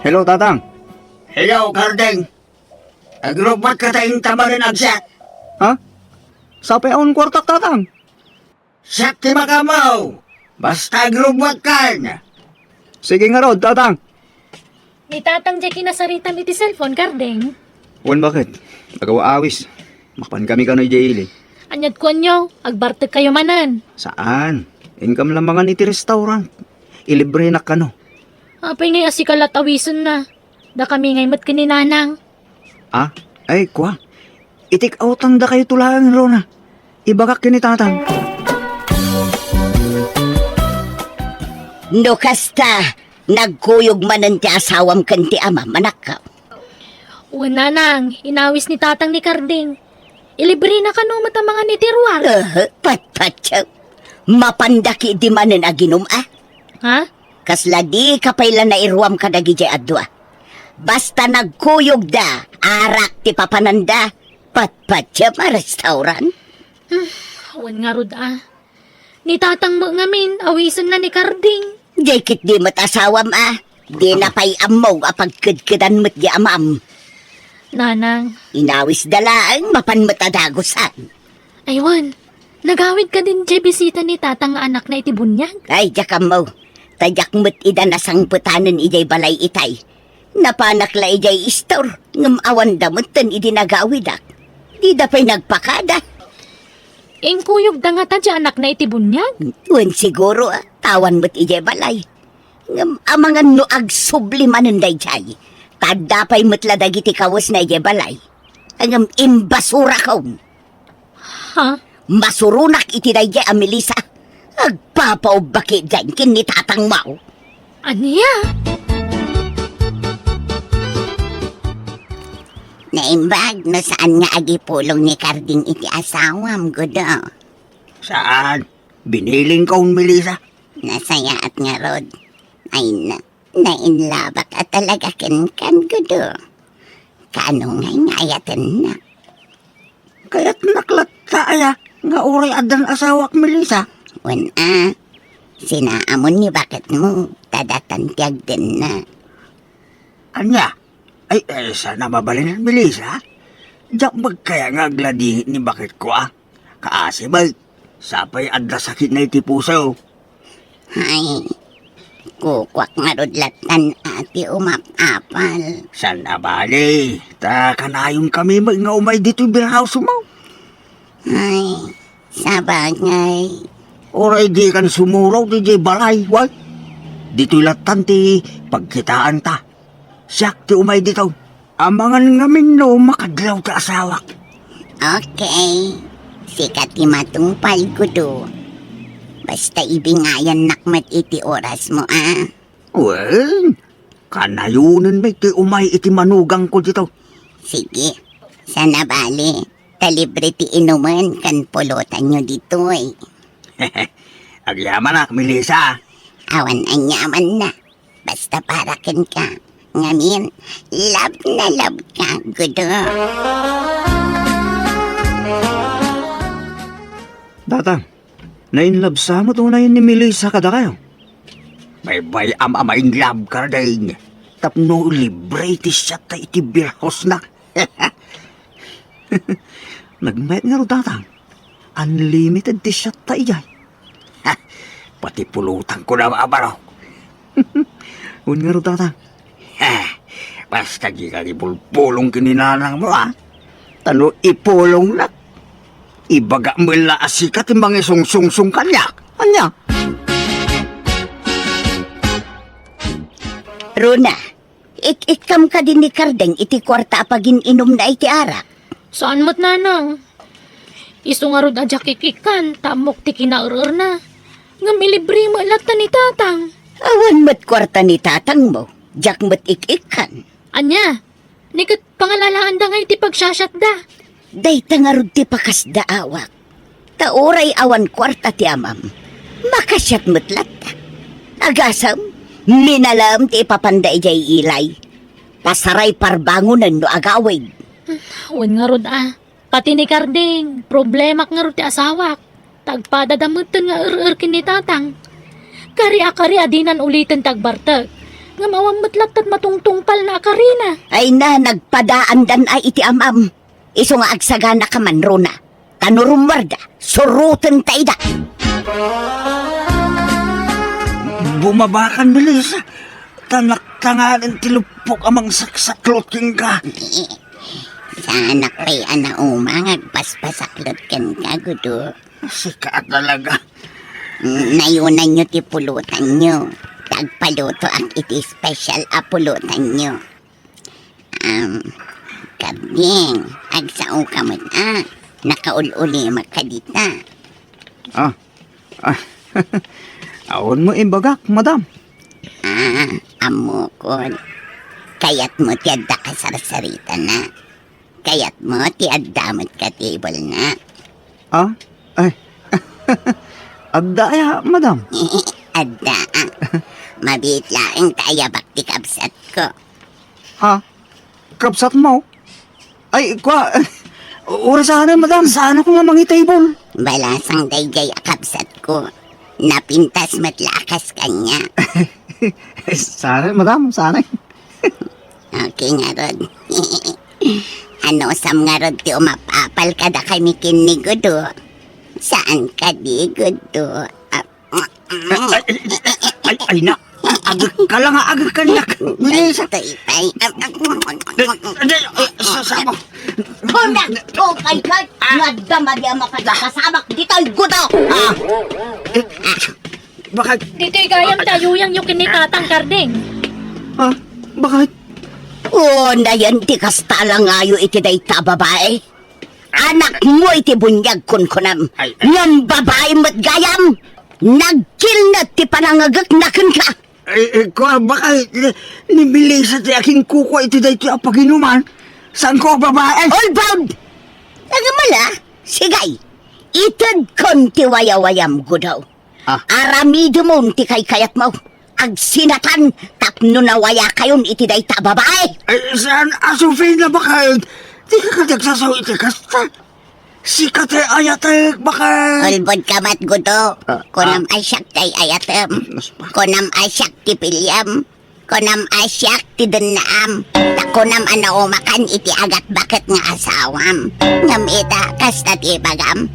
Hello, Tatang. Hello, Kardeng. Agrubbuat ka ta inta manen agsiak. Ha? Sapay awan kuartak, Tatang. Siak ti makamaw. Basta agrubbuatkan. Sige ngarud, Tatang. Ni Tatang diay kinasaritam iti cellphone, Kardeng? Wen, baket? Agaw-awis. Mapankami kano idiay ili. Ania't kuanyo? Agbartekkayo manen? Saan? Inkam la mangan iti restaurant. Ilibrenak kano. Apay ngay a sika la't awisenna? Dakami ngay met ken ni Nanang. Ah, ay, kua. Itik outang dakayo to laeng, Rona. Ibagak ken ni Tatang. No kasta, nagkuyog manen ti asawam ken ti amam, anakko. Wen, Nanang, inawis ni Tatang ni Karding. Ilibrena kano met a mangan iti ruar. Eh, patpatyo. Mapanda ketdi manen aginum, a? Ha? Kasla dika pay la nairuam kadagidiay a dua. Basta nagkuyogda, arak ti papananda, patpatyo a restaurant. Hmm, wen ngarud a. Ni Tatang met ngamin, awisenna ni Karding. Diay ketdi met asawam a. Dina pay ammo a pagkedkedan met di amam. Nanang. Inawis da laeng, mapan met a dagusan. Ay wen, nagawid kadin diay bisita ni Tatang nga anakna iti buniag? Ay, diak ammo. Ta diak met ida nasangpetanen idiay balay itay. Napanak la idiay istor, ngem awanda metten idi nagawidak. Dida pay nagpakada. Inkuyogda ngata diay anakna iti buniag? Wen siguro, a, ta awan met idiay balay. Ngem amangan no agsubli manen daydiay. Ta adda pay met la dagiti kawesna idiay balay. Ngem imbasurakon. Ha? Masuronak iti daydiay a Melissa. Agpapaubba ketdin ken ni Tatangmo. Ania? Naimbag no saan nga agipulong ni Karding iti asawam, Gudo. Saan? Biniling ka, Melissa? Nasayaat ngarud. Ay na, nainlabak a talaga kenkan, Gudo. Kaano ngay nga ayatenna? Kayatnak latta aya nga uray addan asawak, Melissa? Wen a, sinaamon ni baketmo, ta datan ti agdenna. Ania? Ay, ay, saan a mabalin, Melissa? Diak met kaya nga agladingit ni baketko a. Kaasi met, sapay adda sakitna iti puso. Ay, kukuak ngarud lattan a ti umap-apal. Saan a bale, ta kanayon kami met nga umay ditoy beerhouse mo. Ay, sabagay. Uray dikan sumuraw diay balay, wen? Ditoy lattan ti pagkitaanta. Siak ti umay ditoy. Amangan ngamin no makadlaw ti asawak. Okay. Sika ti matungpal, Gudo. Basta ibingayannak met iti orasmo, a? Wen, kanayonen met ti umay iti manugangko dito. Sige. Saan a bale, ta libre ti inumen ken pulotanyo ditoy. Agyamanak, Melissa. Awan aniamanna. Basta para kenka. Ngamin, love na love ka, Gudo. Tatang, na-in love sa met unay ni Melissa kadakayo? Baybay-am a ma-in love, Karding. Tapno libre ti siatta iti bilhosna. Nagmayat ngarud, Tatang. Unlimited ti siatta idiay. Ha, pati pulotangko na mabarok. Wen ngarud, Tatang. Ha, basta dika ibulbulong ken ni nanangmo, a. Ta no ipulongnak, ibagak met la a sika ti mangisungsungsong kaniak. Ania? Rona, ik-ikkam kadi ni Kardeng iti kuarta a pagin-inumna iti arak? Saan met, nanang. Isu ngarud a diak ik-ikkan, ta ammok ti kinaer-erna. Ngem ilibre met latta ni tatang. Awan met kuarta ni tatangmo, diak met ik-ikkan. Ania? Ni ket pangalalaanda nga iti pagsasiatda. Dayta ngarud ti pakasdaawak. Ta uray awan kuarta ti amam, makasiat met latta. Agasem, minalem ti ipapanda idiay ilay. Pasaray parbangonen no agawid. Wen ngarud a. Pati ni Karding, problemak ngarud ti asawak. Ta agpadada metten nga er-er ken ni tatang. Kari a kari a dinan uliten ti agbartek. Ngem awan met latta ti matungtungpalna a karina. Ay na, nagpadaandan a iti amam. Isu nga agsaganaka man, Rona. Ta no rummuarda, surotenta ida. Bumabakan, Melissa. Ta naktanganen ti luppok a mangsaksaklot kenka. Saanak pay a nauma nga agpaspasaklot kenka, Gudo. Sika talaga. Mm, nayunanyo ti pulotanyo. Ta agpalutoak iti special a pulotanyo. Um, Karding, agsao ka met a. Nakaul-ulimek ka dita. Ah, ah, awan mo ibagak, madam. Ah, ammokon. Kayat mo ti adda kasarsaritana. Kayat mo ti adda met ka table na. Ah? Ay. Adda aya, madam? Adda, ah. Mabiit laeng ta ayabak ti kabsatko. Ha? Kabsat mo? Ay, kwa, uray saan, madam. Saan ako nga mangitable? Balasang daydiay a kabsatko. Napintas met la a kas kania. Saan, madam, saan? Okay ngarud. Anusam ngarud ti umapapal kadakami ken ni Gudo? Saan kadi, Gudo? Ah, Ay, ay, ay, ay, ay, na. Agek ka lang, agek ka, nak. Bilis. Ito, ipay. Ay, ay, sa, sa, Kunda, tupay ka. Nga adda madi a makasabak ditoy Gudo. Ah. Eh, bakit? Ditoy gayam ta ayuyangyo ken ni Tatang Karding. Ah, bakit? O, nayan ti kasta langayo iti dayta a babae. Anakmo iti buniag, kunkunam. Ay, ay. Ngem babae met gayam. Nagkilned ti panangagekna kenka. Ay, ay, kua, baka, eh, ni Melissa ti akinkukua iti daytoy a paginuman. Saan ko a babae? Ulbod! Nagmala, sigay. Itedkon ti wayawayam, Gudo. Ah. Aramidemon ti kaykayatmo. Agsinatan tapno nawayakayon iti dayta a babae. Ay, saan a Sofina, bakit? Di ka kadi agsasao iti kasta. Sika ti ayatek, bakit? Ulbod ka met, Gudo. Ah, kunam ah. A siak ti ayatem. Mas pa. Kunam a siak ti piliam. Kunam a siak ti dennaam. Ta kunam a naumakan iti agatbaket nga asawam. Ngem ita, kasta ti ibagam.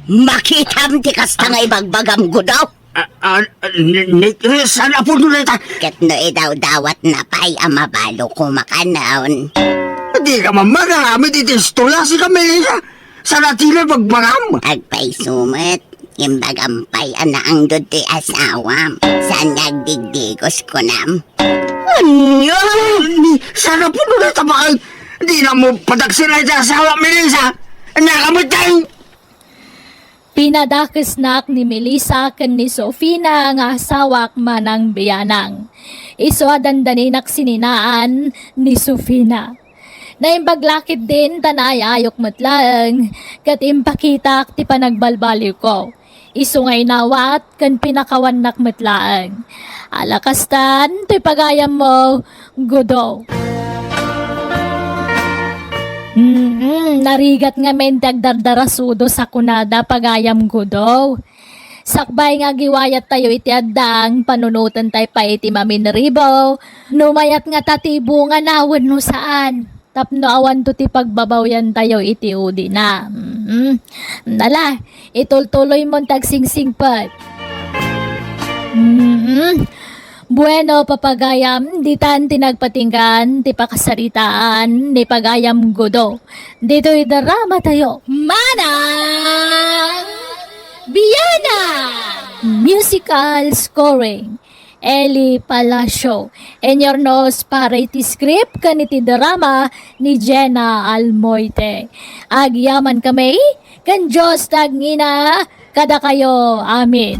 Makitam ti kasta nga ibagbagam, Gudo. Ah, ah, ni, ni, eh, saan a puno na ita? Ket no idawdawatna pay a mabalo ko makannaon. Di ka man magaramid iti istorya, sika, Melissa. Saan a ti ibagbagam? Agpayso met, imbagam pay a naangdod ti asawam. Saan nga agdigdigos, kunam? Ania? Ni, saan a puno na ita, bakit? Di na mo padagsina iti asawa, Melissa. Nakamutan! Pinadakesnak ni Melissa ken ni Sofina nga asawak manang bianang. Isu a dandaninak sininaan ni Sofina. Naimbag la ketdin ta naay-ayok met laeng, ket impakitak ti panagbalbaliwko. Isu nga inawat ken pinakawannak met laeng. Ala kastan, toy pagayammo, Gudo. Mm, narigat ngamin ti agdardarasudo sa kunada, pagayam Gudo. Sakbay nga agiwayattayo iti addang, panunotentayo pay iti maminribo. No mayat nga ta ti bunga na wenno saan. Tapno awanto ti pagbabawyantayo iti udina. Mm. Nala, itultuloymon ti agsingsingpet. Mm. Bueno, papagayam, ditan ti nagpatinggan ti pakasaritaan ni pagayam Gudo. Ditoy drama tayo. Manang Biana! Musical scoring, Eli Palacio. Inyornos para iti script ken iti drama ni Jenna Almoite. Agyaman kami, ken Dios ti agngina kadakayo. Amen.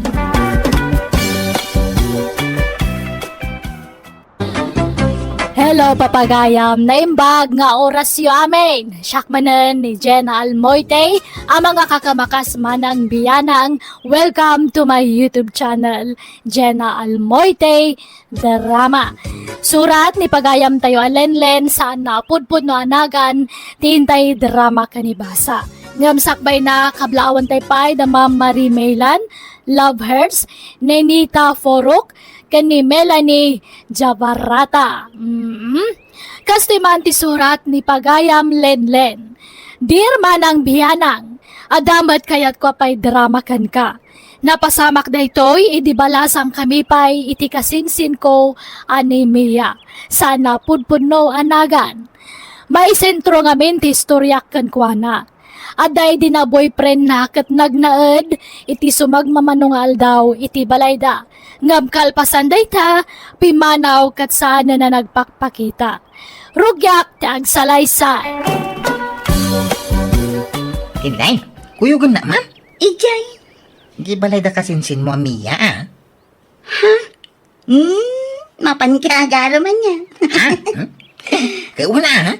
Hello, papagayam. Naimbag nga orasyo amin. Siak manen ni Jenna Almoite, a mangakakamakas manang bianang. Welcome to my YouTube channel, Jenna Almoite Drama. Surat ni pagayamtayo a Lenlen, saan nga apudpudno a nagan, ti intay drama ken ibasa. Ngem sakbayna, kablaawantayo pay da Ma'am Marie Maylan, Love Hurts, Nenita Foruk, ken ni Melanie Jabarata. Mm. Kastoy man ti surat ni pagayam Lenlen. Dear manang bianang, adda met kayatko a pay drama kenka. Napasamak daytoy idi balasangkami pay iti kasinsinko a ni Mia. Saan nga apudpudno a nagan. Maisentro ngamin ti istoriak kenkuana. Adda idi na boyfriendna ket nagnaed iti sumagmamano nga aldaw iti balayda. Ngem kalpasan dayta, pimmanaw ket saanen a nagpakpakita. Rugiak ti agsalaysay. Inday, kuyogennak man? Idiay. Di balayda kasinsinmo a Mia, a? Ha? Hmm, mapanka a garamanna. Ha? Hmm? Kay una, ha?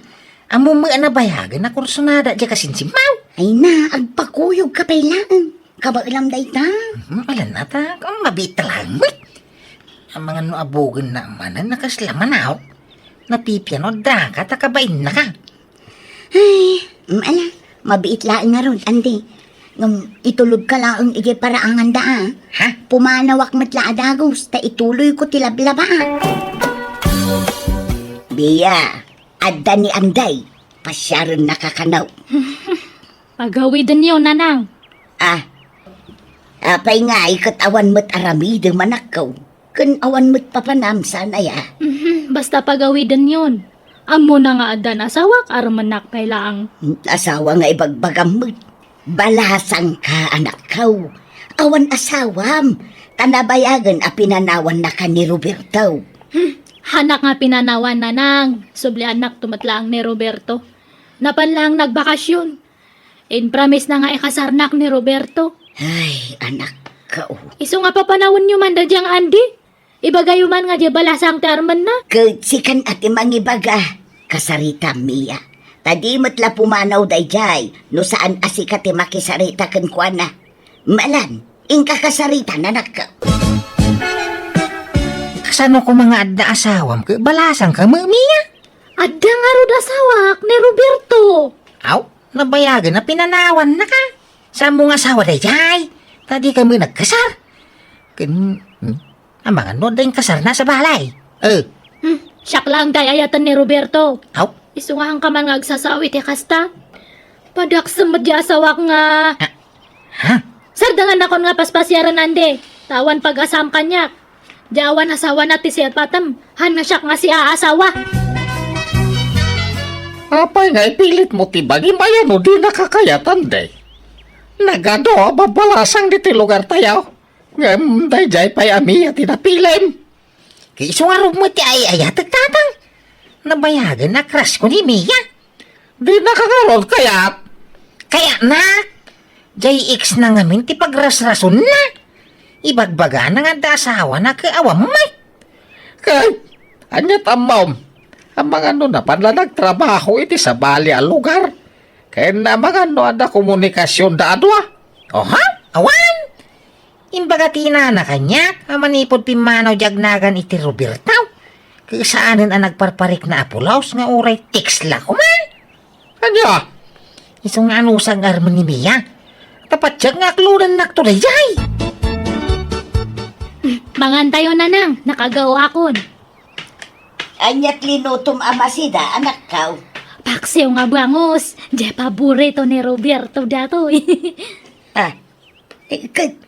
Ammom met a nabayagen a kursunada diay kasinsinmo. Ay na, agpakuyogka pay laeng. Kabaelam dayta. Hmm, alanna ta, kung mabiit laeng met. Amangan no abugennak manen a kasla manaw. Napipiano daka ta kabaennaka. Ay, mm, ala, mabiit laeng ngarud, Andy. Ngem itulodka laeng idiay paraanganda, a. Ha? Pumanawak met la a dagus, ta ituloyko ti lablaba, a. Bia, adda ni Anday, pasiarennaka kano. Pagawidenyo, Nanang. A, apay ngay ket awan met aramidem, anakko? Ken awan met papanam, saan aya? Mhm, basta pagawidenyon. Ammona nga addan asawak, armennak pay laeng. Asawa nga ibagbagam met. Balasangka, anakko. Awan asawam. Ta nabayagen a pinanawannaka ni Roberto. Hmm, hanak nga pinanawan, Nanang. Subliannakto met laeng ni Roberto. Napan laeng nagbakasyon. Impromisena nga ikasarnak ni Roberto. Ay, anakko. Isu nga papanawenyo man daydiay nga Andy. Ibagayo man nga diay balasang ti armenna. Ket sikan a ti mangibaga, kasaritam, Mia. Ta di met la pumanaw daydiay no saan a sika ti makisarita kenkuana. Malan, inka kasaritan, anakko. Kasano koma nga adda asawam ket balasangka met, Mia? Adda ngarud asawak ni Roberto. Aw, nabayagen a pinanawannaka. Saanmo nga asawa daydiay? Ta dika met nagkasar. Ken, hmm, amangan no adda inkasarna sa balay. Eh. Hmm, siak laeng ti ay-ayaten ni Roberto. Aw? Isu nga haanka man nga agsasao iti kasta. Padaksem met diay asawak nga. Ha? Ha? Sardengannakon nga paspasiaren, Andy. Ta awan pag-asaam kaniak. Diay awan asawana ti sipatem, han nga siak nga siaasawa. Apay nga ipilitmo ti bagim a no dinaka kayat, Andy? Nagadu a babalasang ditoy lugartayo. Ngem daydiay pay a Mia ti napilim. Ket isu ngarud met ti ay-ayatek, Tatang. Nabayagen a crush ko ni Mia. Dinaka ngarud kayat? Kayatna, jay ex na ngamin ti pagrasrasonna. Ibagbagana nga adda asawana ket awan met. Ket, ania ti ammom? Amangan no napan la nagtrabaho iti sabali a lugar. Ken amangan no adda komunikasionda a dua. Oha? Awan? Imbaga ti inana kaniak a manipud pimmanaw diay agnagan iti Roberto, ket saanen a nagparparikna a pulos nga uray text la koma. Ania? Isu nga anusag nga armen ni Mia. Ta patiek nga aklodennakto daydiay. Mangantayo, nanang, nakagaw akon. Ania ti linutom a masida, anakko? Paksiw nga bangus, diay paborito ni Roberto datoy. Ah, eh, ket,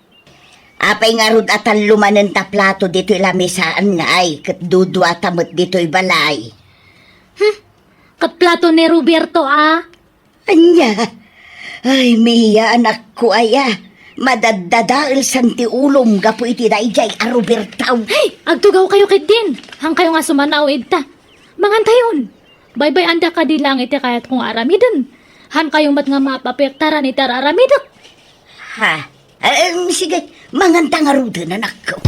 apay ngarud a tallo manen ta plato ditoy lamisaan nga ay, ket dudua ta met ditoy balay? Hmm, ket plato ni Roberto, a? Ania? Ay, Mia, anakko aya. Madaddadaelsan ti ulom gapu iti daydiay a Roberto. Hey, agtugawkayo ketdin. Hankayo nga sumanaw ita. Mangantayon. Baybay-anda kadi lang iti kayatko nga aramiden. Hankayo met nga mapapiektaran iti ar-aramidek. Ha? Eh, eh, sige, manganta ngaruden, anakko.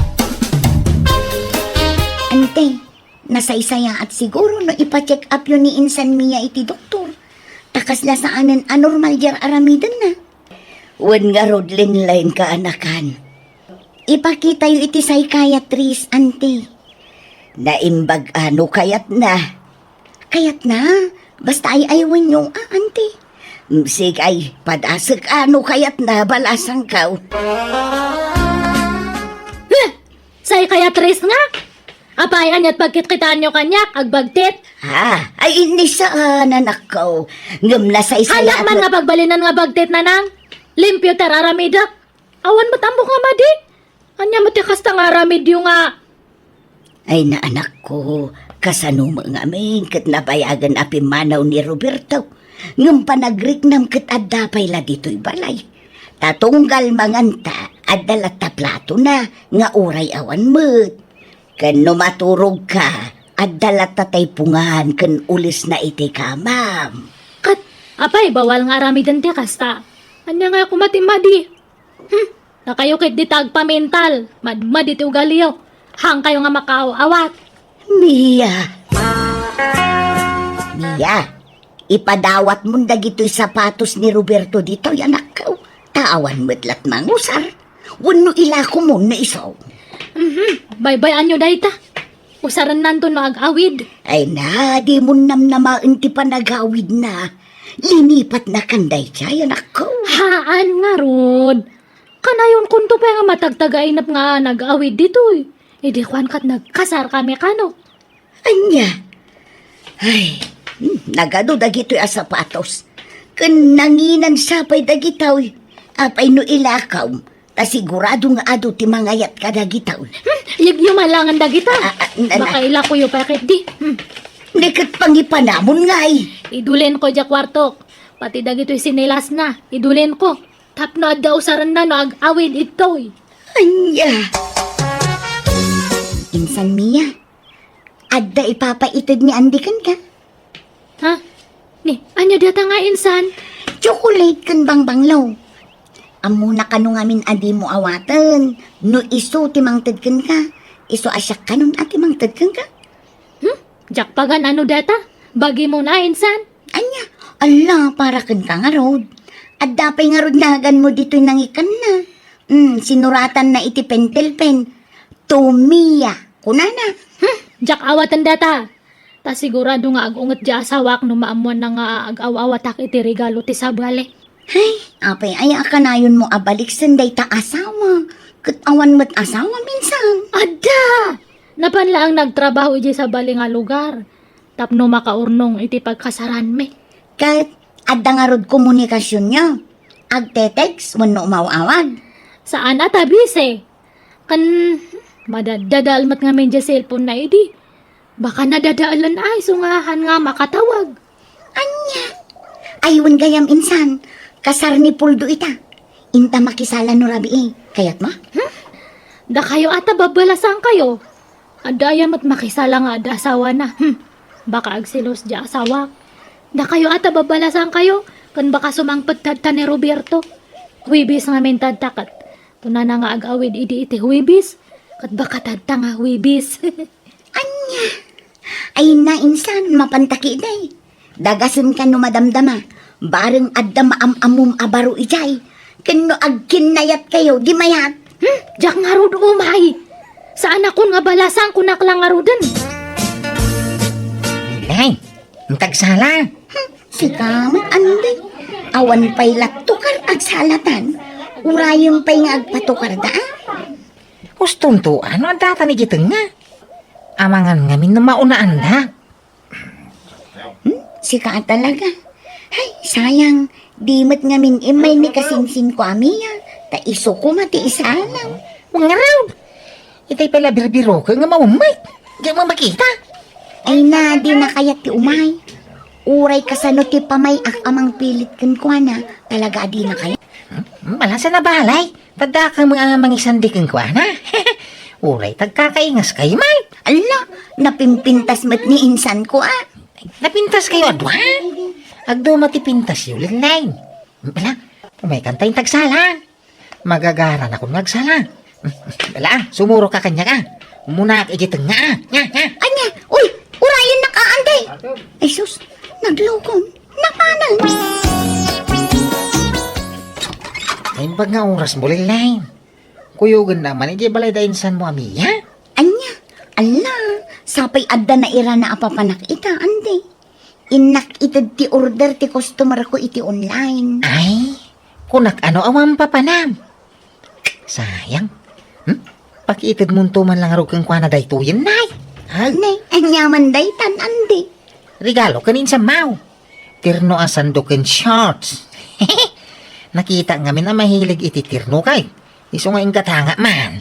Ante, nasaysayaat siguro no ipa-check up yo ni insan Mia iti doktor. Ta kasla saanen a normal diay ar-aramidenna. Wen ngarud, linlaeng kaanakan. Ipakitayo iti psychiatrist, ante. Naimbag a no kayatna. Kayatna? Basta ay-ayawenyo, a, ante. Mm, sige ay, padasek a no kayatna, balasangko. Huh! Psychiatrist nga? Apay, aniat pagkitkitaanyo kaniak, agbagtit? Ha? Ay, ni saan, anakko. Ngem nasaysayaat. Hanak man nga pagbalinan nga bagtit, nanang. Limpio ti ar-aramidek. Awan met ammok nga madi. Ania met ti kasta nga aramidyo nga? Ay, anakko, kasano met ngamin ket nabayagen a pimmanaw ni Roberto. Ngem panagriknam ket adda pay la ditoy balay. Ta tunggal manganta, adda latta platona nga uray awan met. Ken no maturogka, adda latta taypongan ken ulesna iti kamam. Ket, apay, bawal nga aramiden ti kasta? Ania nga koma ti madi? Hmm, dakayo ketdi ti agpamental, madmadi ti ugaliyo. Hankayo nga makaaw-awat. Mia. Mia, ipadawatmon dagitoy sapatos ni Roberto ditoy, anakko. Ta awan met lat mangusar. Wenno ilakomon no isu. Mhm, baybay-anyo dayta. Usarennanto no ag-awid. Ay na, dimon namnamaen ti panagawidna. Linipatnakan daydiay, anakko. Haan ngarud. Kanayonkonto pay nga matagtagainep nga nag-awid ditoy. Idi kuan ket nagkasarkami kano. Ania? Ay, hmm, nagadu dagitoy a sapatos. Ken nanginansa pay dagitoy. Apay no ilakom, ta sigurado nga adu ti mangayat kadagitoy. Hmm, yegyo malangan dagita. Ah, ah, na, na. Baka ilakoyo pay ketdi. Hmm. Ni ket pangipanamon ngay. Idulinko diay kuartok. Pati dagitoy sinelasna, idulinko. Tapno adda usarenna no ag-awid ditoy. Ania? Insan Mia, adda ipapaited ni Andy kenka? Ha? Ni, ania dayta nga insan? Chocolate ken bangbanglo. Ammona kano ngamin a dimo awaten no isu ti mangted kenka. Isu a siak kanon a ti mangted kenka. Hmm? Diak pagan-ano dayta? Bagimon a insan? Ania? Alla, para kenka ngarud. Adda pay ngarud naganmo ditoy nangikanna. Hmm, sinuratanna iti pentel pen, "To Mia," kunana. Hmm, diak awaten dayta. Ta sigurado nga ag-unget diay asawak no maammoanna nga ag-aw-awatak iti regalo ti sabali. Hay, apay aya a kanayonmo a baliksen dayta asawa? Ket awan met asawa, insan. Adda! Napan laeng nagtrabaho idiay sabali nga lugar tapno makaurnong iti pagkasaranmi. Ket adda ngarud komunikasionyo? Agte-text wenno umaw-awag? Saan a ta busy. Ken madaddadael met ngamin diay cellphone na idi. Baka nadadaelen a isu nga haan nga makatawag. Ania? Ay, wen gayam insan, kasar ni Puldo ita. Inta makisala no rabii. Kayatmo? Hmm? Dakayo a ta babbalasangkayo. Adda aya met makisala nga adda asawana. Hmm. Baka agselos diay asawak. Dakayo a ta babbalasangkayo. Ken baka sumangpet tatta ni Roberto. Huwebes ngamin tatta ket kunana nga ag-awid idi iti Huwebes, ket baka tatta nga Huwebes. Ania? Ay na, insan, mapanta ketdi. Dagasenka no madamdama. Bareng adda maam-ammom a baro idiay. Ken no agkinnayatkayo, di mayat. Hmm, diak ngarud umay. Saanakon nga balasang, kunak la ngaruden. Nay, intagsala. Hmm, sika met, Andy. Awan pay la tukar agsalatan. Urayem pay nga agpatukar da, a? Hustonto, no adda ta ni Jiteng nga. Amangan ngamin no maunaan da. Hmm? Sika a talaga. Ay, sayang. Di met ngamin immay ni kasinsinko a Mia. Ta isu koma ti isalaw. Mangarud! Itay pala birbiroken nga maummet. Di mo makita. Ay na, di na kayat ti umay. Uray kasano ti pamay-ak a mangpilit kenkuana, talaga a di na kayat. Hmm? Malasa na balay. Tadda ka mga mangisandi kenkuana. Uray tagkakaingas kayo, Mike. Ala, napimpintas met ni insan ko, a. Napintas kayo, adwa? Agduma ti pintas yo, Linleng. Ala, umay kanta yung tagsala. Magagara na kung nagsala. Ala, sumuro ka kanya ka. Muna ka iti tenga, a. Nya, nya. Anya, uy, urayan na ka, Andy. Ay, sus, naglukon. Napanan. Naimbag nga oras mo, Linleng. Kuyogen naman, iti balay da insan mo, a Mia? Anya, ala, sapay adda nairana a papanak ita, Andy. Innak ited ti order ti customer ko iti online. Ay, kunak ano awan papanam? Sayang. Hmm? Pakiited mo to man lang arog kenkuana daytoyen, nay. Ay. Nay, anya man daytan, Andy. Regalo ken insan maw. Terno a sando ken shorts. Nakita ngamin a mahilig iti terno kay. Isu nga inggatanga man.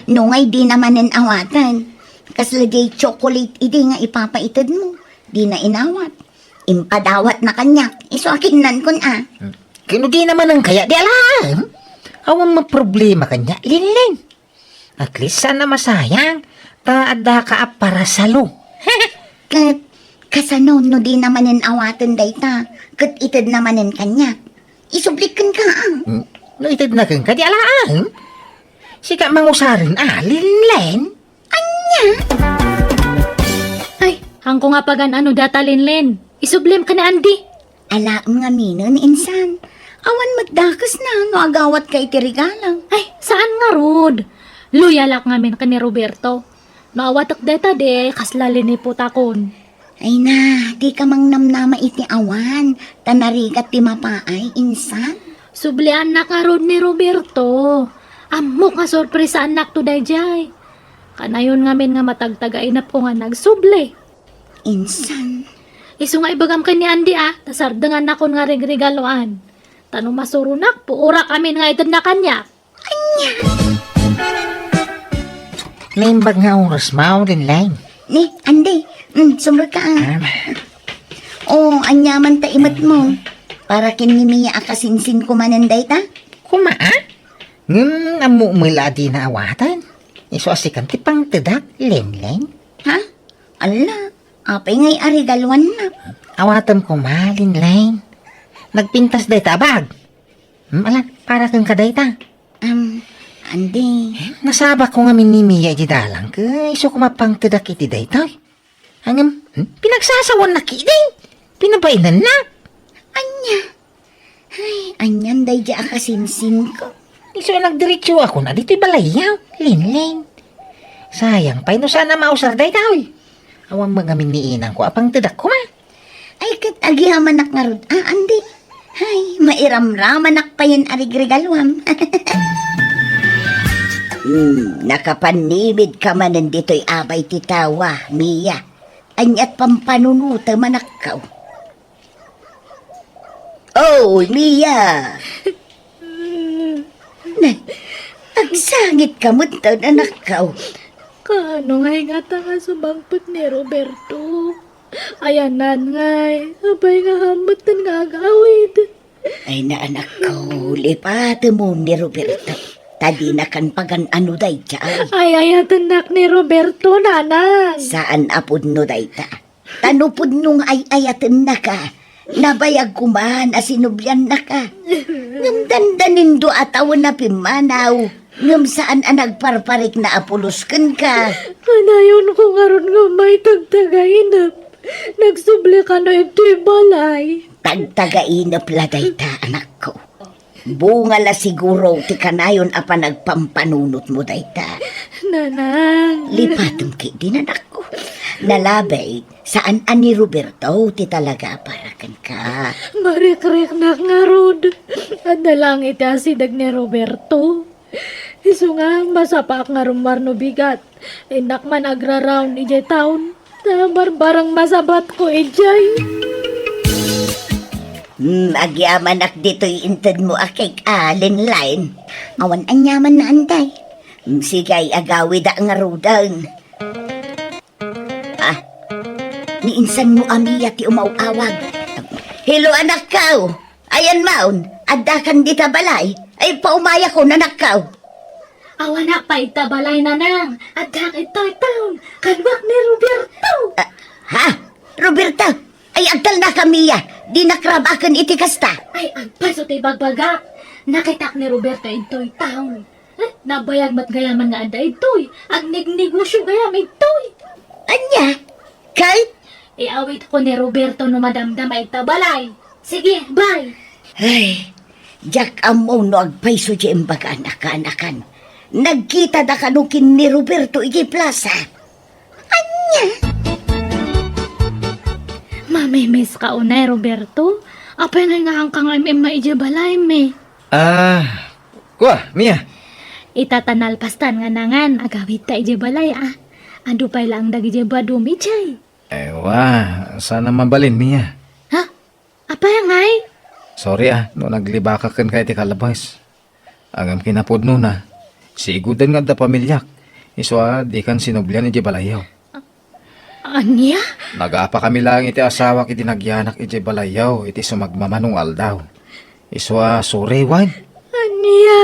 No ngay di na manen awaten. Kasla jay chocolate idi nga ipapaited mo. Di na inawat. Impadawat na kaniak. Isu a kinnan kun a. Kano di na manen kaya di alam? Awan mo problema kanya, Linleng. At least sana masayang. Ta adda ka a parasalo. Ket kasano no di na manen awaten dayta? Ket ited na manen kaniak. Isublik kenka, a. Hmm, no ited na kenka, di alaen. Sika mangusaren, a, Linleng? Anya? Ay, hangko nga pagan-ano data, Linleng. Isublim ka na, Andy. Alaem ngaminen, insan. Awan met dakes na no agawat ka iti regalo. Ay, saan ngarud? Loyalak ngamin ken ni Roberto. No awatek dayta, di kasla liniputakon. Ay na, di ka mangnamnama iti awan, ta narigat ti mapaay, insan. Subliannak ngarud ni Roberto. Ammok nga sorpresaannak to daydiay. Kanayon ngamin nga matagtagainepko nga nagsubli. Insan. Isu nga ibagam ken ni Andy, a, ta sardengannakon nga regregaloan. Ta no masuronak, puorak amin nga itedna kaniak. Anya? Naimbag nga oras mo, Linleng. Ni, Andy, mm, sumrek ka, a. Ah. O, anya man ta imet mo. Para ken ni Mia a kasinsin ko manen dayta? Kuma, a? Ngem ammo met la a di naawaten. Isu a sikan ti pangtedak, Linleng. Ha? Ala, apay ngay a regaluannak? Awatem koma, Linleng. Nagpintas dayta a bag. Hmm, ala, para kenka dayta. Am, Andy. Nasabak ko ngamin ni Mia iti dalan, ket isu koma pangtedak iti daytoy. Ngem, hmm, pinagsasawannak idi. Pinabainannak. Anya? Ay, anian daydi a kasinsin ko. Isu a nagdiretso ako na ditoy balayyo, Linleng. Sayang pay no saan a mausar dayta, oy. Awan met ngamin ni inang ko a pangtedak koma. Ay, ket agyamanak ngarud, a, Andy. Ay, mairamramanak payen a rigregaluam. Hmm, nakapanimid ka manen ditoy abay ti tawa, Mia. Aniat pampanunutem a nakkaw? Oy, Mia! Nay, agsangit ka met ta, anakko. Kaano nga ingata nga sumangpet ni Roberto? Ayanan ngay, apay nga hammetten nga agawid? Ay na, anakko, lipatem ni Roberto. Ta dinakan pagan-ano dayta. Ay, ayatennak ni Roberto, nanang. Saan a pudno dayta. Ta no pudno nga ay-ayatennaka, Nabayagko man a sinubliannaka. Ngem dandanindo a tawen a pimmanaw. Ngem saan a nagparparikna a pulos kenka. Kanayonko ngarud nga umay tagtagainep. Nagsubli kano iti balay. Tagtagainep la dayta, anakko. Bunga la siguro ti kanayon a panagpampanunotmo dayta. Nanang. Lipatem ketdin, anakko. Nalabit, saan a ni Roberto ti talaga a para kenka. Marikriknak ngarud. Adda laeng iti asideg ni Roberto. Isu nga, masapaak nga rummuar no bigat. Innak man agraraon idiay town. Ta barbareng masabatko idiay. Hmm, agyamanak ditoy intedmo a kek a, Linlin. Awan aniamanna, anday. Hmm, sige, agawida ngaruden. Ah, ni insanmo a Mia ti umaw-awag. Hello, anakko. Ayan maon, addakan dita balay. Ay, paumayakon, anakko. Awanak pay ita balay, nanang. Addak itoy town. Kaduak ni Roberto. Ah, ha? Roberto? Ay, agtalnaka, Mia. Dinak rabaken iti kasta. Ay, agpayso ti ibagbagak. Nakitak ni Roberto intoy town. Eh, nabayag met gayaman nga adda idtoy. Agnegnegosio gayam idtoy. Ania? Kay? Iawitko ni Roberto no madamdama ita balay. Sige, bye. Ay, diak ammo no agpayso ti imbagan a kaanakan. Nagkitada kano ken ni Roberto iti plaza. Ania? Mamimiss ka unay, Roberto? Apay nga nga ka nga imimma idiay balaymi? Ah, kua, Mia. Ita ta nalpastan nga nangan, agawidta idiay balay, ah. Adu pay laeng dagidiay baduam idiay. Ewa, saan a mabalin, Mia. Ha? Apay ngay? Sorry, ah, no naglibakak kenka iti kalabas. Ngem kinapudnona, sigudan nga adda pamiliak. Isu a, dikan sinublian idiay balayyo. Ania? Nagapakami laeng iti asawak idi nagyanak idiay balayyo iti sumagmamano nga aldaw. Isu a, sorry, wen? Ania?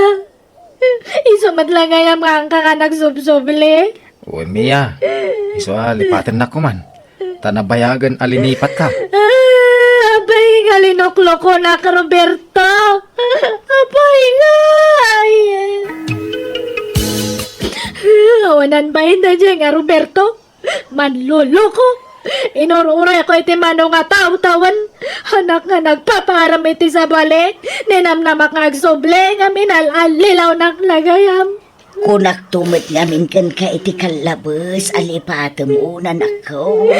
Isu met la gayam nga angka nga nagsubsubli? Wen, Mia. Isu a, lipatennak koma. Ta nabayagen a linipatka. Ah, apay nga linuklokonak, Roberto? Apay nga? Ay. Awanan bain daydiay nga Roberto. Manloloko. Inur-urayko iti mano nga tawtawen. Anak nga nagpapaaram iti sabali. Ninamnamak nga agsubli nga minal-allilawnak la gayam. Kunakto met ngamin kenka iti kallabes a lipatem, nanakko.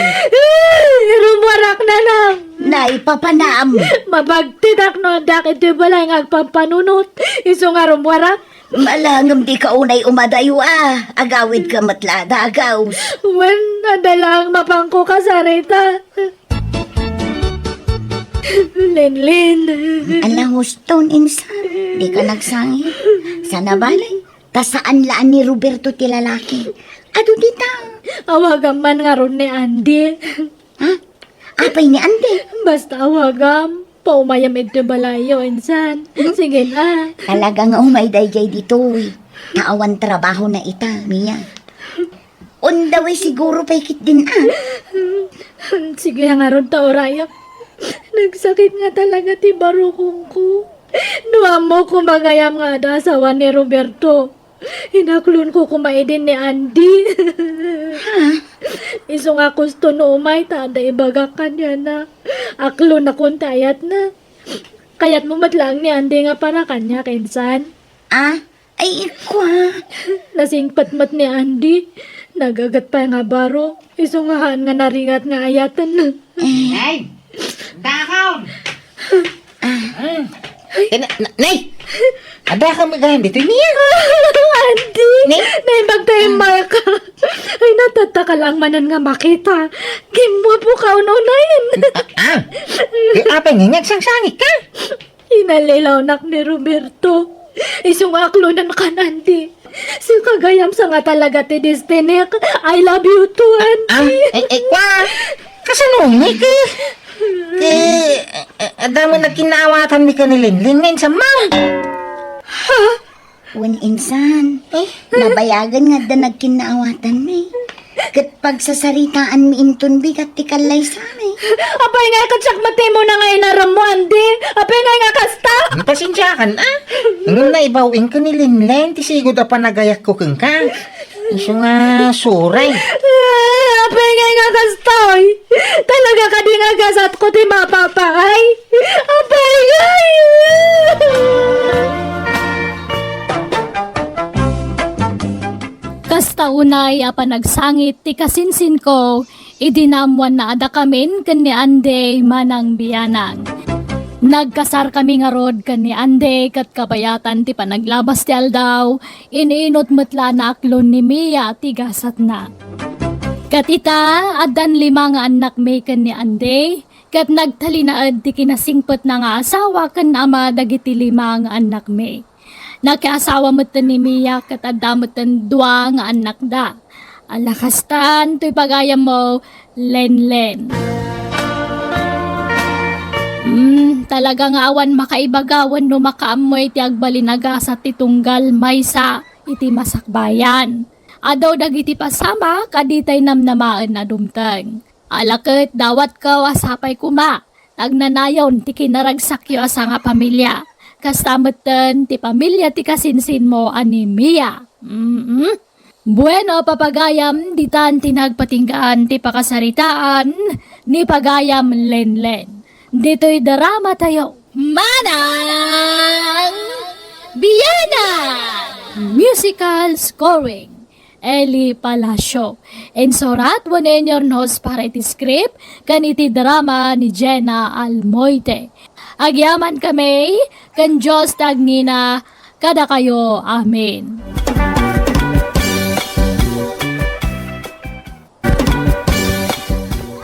Rummuarak, nanang. Naipapanam. Mabagtidak no addak iti balay nga agpampanunot. Isu nga rummuarak. Malangem dika unay umadayo a. Agawidka met la a dagus. Wen, adda laeng mapanko kasarita. Linlin. Ala, huston, insan. Dika nagsangit. Sana bale. Ta saan la a ni Roberto ti lalaki. Adu dita. Awagam man ngarud ni Andy. Ha? Apay ni Andy? Basta awagam. Paumayam iti balayyo, insan. Sige na. Talaga nga umay daydiay ditoy. Ta awan trabahona ita, Mia. On the way siguro pay ketdin a. Sige ngarud ta urayak. Nagsakit nga talaga ti barukongko. No ammok koma gayam nga adda asawa ni Roberto, inaklonko koma idin ni Andy. Ha? Isu nga kusto no umay ta adda ibagak kaniana. Aklonakon ti ayatna. Kayatmo met laeng ni Andy nga para kaniak, insan? Ah, ay, ikua. Nasingpet met ni Andy. Nagaget pay nga baro. Isu nga haan nga naringat nga ayaten. Nay! Dakon! Ah. Hmm. Eh, na-, na-, nay! Adda kami gayam ditoy, Mia? Andy! Nay? Nay, magtaimmal ka. Ay, natatta ka lang manen nga makita. Gimwapo ka ununayen. Ah, ah. Eh, apay nga, nagsangsangit ka? Inallilawnak ni Roberto. Isu nga aklonan kan Andy. Sika gayam sa nga talaga ti destinik. I love you too, Andy. Ah, eh, eh, kwa? Kasano ni ki? Ki, eh, eh, adda met nagkinaawatanmi ken ni Linlin nga insan man. Ha? Wen insan. Eh? Nabayagen nga adda nagkinnaawatanmi. Ket pagsasaritaanmi inton bigat ti kallaysami. Apay nga ket siak met ti umuna nga inaremmo, Andy? Apay nga nga kasta? Pasensiakan, a? Ngem naibaw-en ken ni Lenlen ti sigud a panagayatko kenka. Isu nga suray. Ah, apay nga nga kasta, oy? Talaga kadi nga gasatko ti mapapaay? Apay nga! Kasta unay a panagsangit ti kasinsinko, idi naammoanna a dakamin ken ni Andy manang bianang. Nagkasarkami ngarud ken ni Andy ket kabayatan ti panaglabas ti aldaw, in-inut met la a naaklon ni Mia ti gasatna. Ket ita, addan lima nga annakmi ken ni Andy, ket nagtalinaed ti kinasingpetna nga asawa ken ama dagiti lima nga annakmi. Nakiasawa metten ni Mia ket adda metten dua nga annakda. Ala kastan toy pagayammo, Lenlen. Hmm, talaga nga awan makaibaga wenno makaammo iti agbalin a gasat ti tunggal maysa iti masakbayan. Adu dagiti pasamak a ditay namnamaen a dumteng. Ala ket dawatko a sapay koma, agnanayon ti kinaragsakyo a sangapamilia. Kasta metten ti pamilia ti kasinsinmo a ni Mia. Mm-mm. Bueno, papagayam, ditan ti nagpatinggaan ti pakasaritaan ni pagayam Lenlen. Ditoy drama tayo. Manang Bianang! Musical scoring. Eli Palacio. Insurat wenno inurnos para iti script ken iti drama ni Jenna Almoite. Agyamankami ken Dios ti agngina kadakayo. Amen.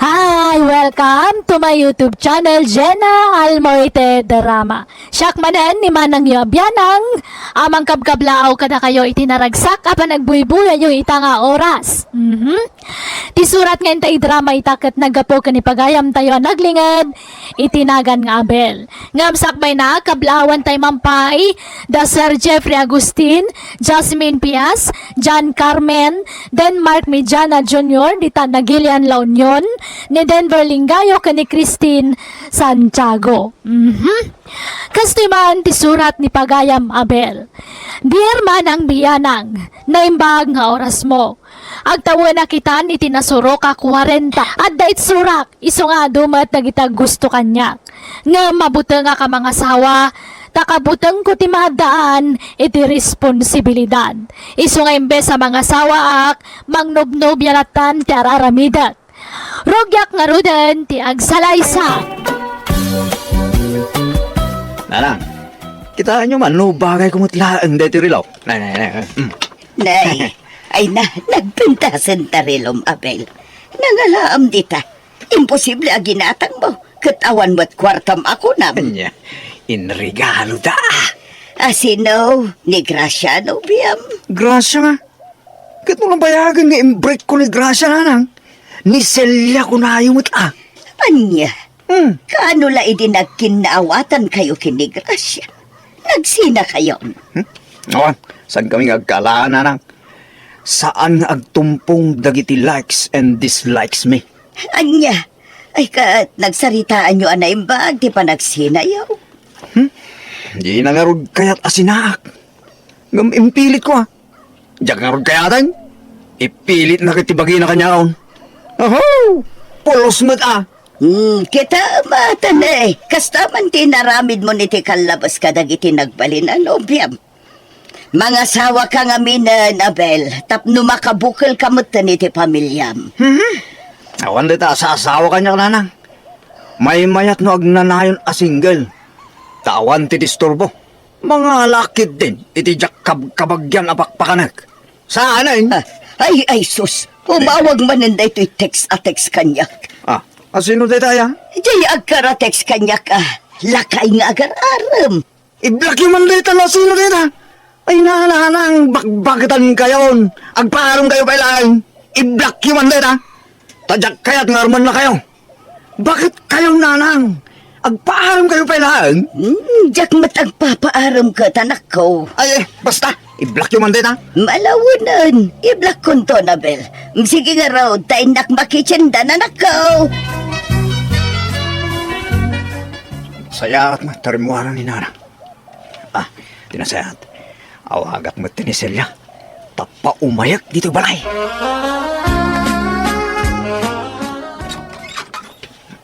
Hi! Welcome to my YouTube channel, Jenna Almoite Drama. Siak manen ni manangyo a bianang a mangkabkablaaw kadakayo iti naragsak a panagbuybuyayo ita nga oras. Mhm. Ti surat nga inta idrama ita ket naggapu ken ni pagayamtayo a naglinged iti nagan nga Abel. Ngem sakbayna, kablaawan tay man pay da Sir Jeffrey Agustin, Jasmine Pias, John Carmen, Denmark Mediana Junior, dita Nagilian, La Union, ni Denver Lingayo ken ni Christine Santiago. Mhm. Kastoy man ti surat ni pagayam Abel. Dear manang bianang, naimbag nga orasmo. Agtawenak itan iti nasurok a kuarenta. Adda itsurak, isu nga adu met dagiti aggusto kaniak. Ngem mabutengak a mangasawa, ta kabutengko ti maaddaan iti responsibilidad. Isu nga imbes a mangasawaak, mangnobnobia lattan ti ar-aramidek. Rugiak ngaruden ti agsalaysa. Nanang, kitaenyo man no bagayko met laeng daytoy relo. Nay, nay, nay. Mm. Nay, ay na, nagpintasen ta relom, Abel. Nangalaam dita. Imposible a ginatangmo, ket awan met kuartam a kunam. Ania, inregalo da, a. A sino? Ni Gracia, nobiam? Gracia nga? Ket no nabayagen nga imbrekko ni Gracia, nanang, ni Celia kunayo met, a. Ania? Hmm. Kaano la idi nagkinnaawatan kayo ken ni Gracia? Nagsina kayon? Hmm? Awan, saan kami nga agkalaan, nanang? Saan nga agtumpong dagiti likes and dislikes mi? Ania? Ay, ket nagsaritaanyo a naimbag ti panagsinayo? Hmm? Dina ngarud kayat a sinaak. Ngem impilitko, a. Diak ngarud kayaten. Ipilitna ket ti bagina kaniaon. Aho! Pulos met, a. Hmm, kita met, a. Kasta man ti inaramidmo iti kallabas kadagiti nagbalin a nobiam. Mangasawaka ngaminen, Abel, tapno makabukelka metten iti pamiliam. Mhm. Awan dayta a saasawa kaniak, nanang. Maymayat no agnanayon a single. Ta awan ti disturbo. Mangalaak ketdin iti diak kabkabagian a pakpakanek. Saanen? Ah, ay, ay, sus. Umawag manen daytoy text a text kaniak. Ah, a sino dayta, a? Diay agkara-text kaniak, a. Lakay nga agar-arem. Iblakyo man dayta no sino dayta. Ay, nanang, bakbaketan kayon. Agpaarem kayo pay laeng. Iblakyo man dayta. Ta diak kayat nga armenna kayo. Bakit kayo, nanang? Agpaarem kayo pay laeng? Hmm, diak met agpapaarem ket, anakko. Ay, eh, basta, i-block yo man dayta. Malawenen, i-block konto, Abel. Sige ngarud, ta innak makitiendan, anakko. Sayaat nga, tarimmuanan ni Nana. Ah, ti nasayaat. Awagak met ti ni Celia. Tapno umayak ditoy balay.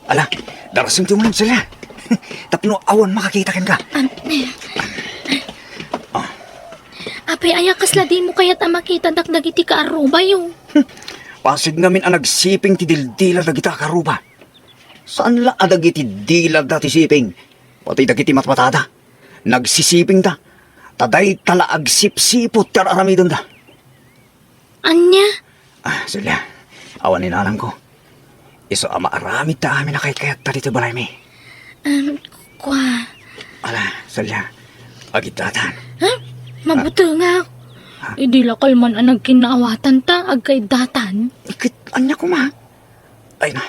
Ala, darasem ti umuna, Celia. Tapno awan makakita kenka. An-, Ah. Apay, aya kasla dimo kayat a makitadak dagiti kaarrubayo? Pasig ngamin a nagsiping ti dildila dagita a kaarruba. Saan la a dagiti dila da ti siping, pati dagiti matmatada. Nagsisipingda, ta dayta la agsipsiput ti ar-aramidenda. Ania? Ah, Celia, awan ni nanangko. Isu a maaramid ta amin a kayatkayatta ditoy balaymi. Em, kua. Ala, Celia, agiddatan. Ha? Mabutengak. Ha? Idi la kalman a nagkinnaawatan ta, agkaiddatan. Ket ania koma? Ay na,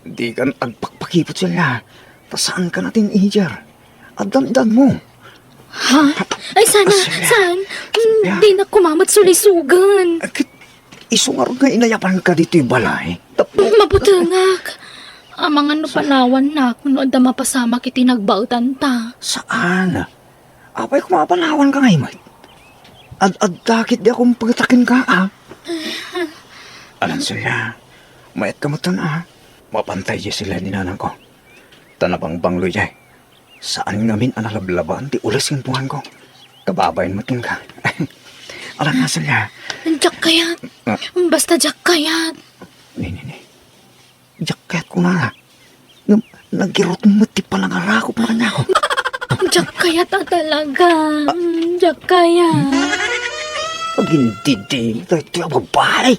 dikan agpakpakipot, Celia. Ta saankan a teenager. Addan edadmo. Ha? Ay, sana, ah, Celia. Saan? Hmm, Celia. Dinak koma met sulisugan. Ah, ket isu ngarud nga inayabanka ditoy balay. Tapno mabutengak. Amangan no panawannak no adda mapasamak iti nagbaetanta. Saan? Apay, koma a panawanka ngay met? Ad-adda ket di ako umpeta kenka, a? Alan, Celia, mayat ka met, a? Mapantay diay sila ni nanangko. Ta nabangbanglo diay. Saan ngamin a nalablabaan ti ules ken punganko. Kababain met kenka. Alan, Celia. Diak kayat. Ah. Basta diak kayat. Ni, ni, ni. Diak kayat kunana. Ngem nagirut met ti panangarakopna kaniako. Diak kayat a talaga. Diak kayat. Agindidingit daytoy a babai.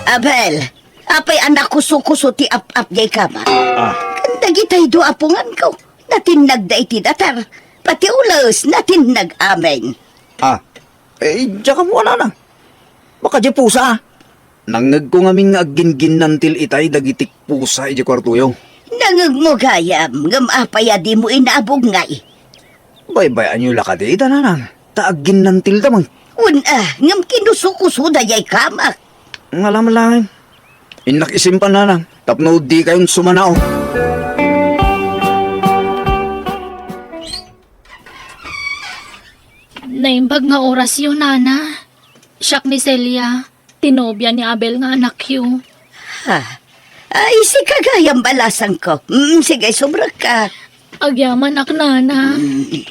Abel, apay a nakusokuso ti ap-ap diay kamak? Ah. Dagitay dua a punganko, natinnagda iti datar. Pati ules, natinnag amin. Ah, eh, diak ammo, nanang. Baka diay pusa. Nangngegko ngamin nga aggingginnantil itay dagiti pusa idiay kuartoyo. Nangngegmo gayam, ngem apay a dimo inabug ngay? Baybay-anyo la kadi ita, nanang, ta agginnantilda met. Wen a, ngem kinusokusoda diay kamak. Ngala met laeng. Innak isimpan, nanang, tapno dikayon sumanao. Naimbag nga orasyo, nana. Siak ni Celia, ti nobia ni Abel nga anakyo. Ha? Ay, sika gayam, balasangko. Mm, sige, subrekka. Agyamanak, nana. Mm.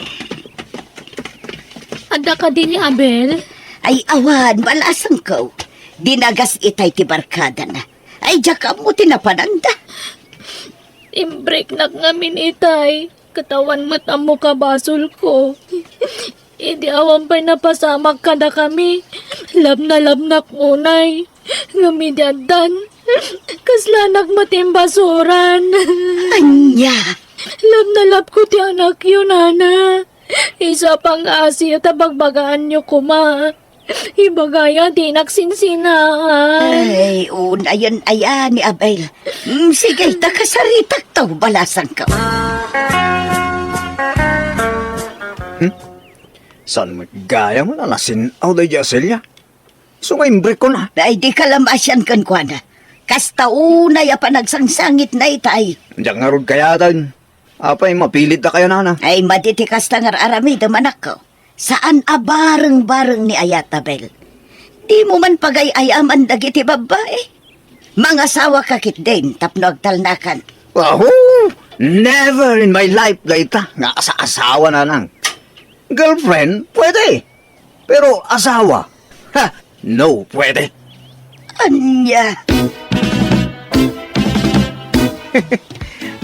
Adda kadi ni Abel? Ay, awan, balasangko. Dinagas itay ti barkadana. Ay, diak ammo ti napananda. Imbreknak ngamin itay. Ket awan met ammo kabasolko. Idi awan pay napasamak kadakami, labnalabnak unay. Ngem idi addan, kaslanak met imbasuran. Ania? Labnalabko ti anakyo, nana. Isu a pangngaasiyo ta bagbagaanyo koma. Ibagaya, dinak sinsinaan. Ay, unayen aya ni Abel. Mm, sige, ta kasaritakto, balasangko. Hmm? Saan met gayam a nasin-aw daydiay a Celia? Isu nga imbrekkon, a? Ay, dika la maasian kenkuana. Kasta unay a panagsangsangitna itay. Diak ngarud kayaten. Apay, mapilitda kayo, nana? Ay, madi ti kasta nga ar-aramidem, anakko. Saan a bareng-bareng ni ayat, Abel. Dimo man pagay-ayaman dagiti babbai. Mangasawaka ketdin tapno agtalnakan. Aho! Never in my life dayta nga asa-asawa, nanang. Girlfriend, pwede. Pero asawa? Ha! No, pwede. Ania?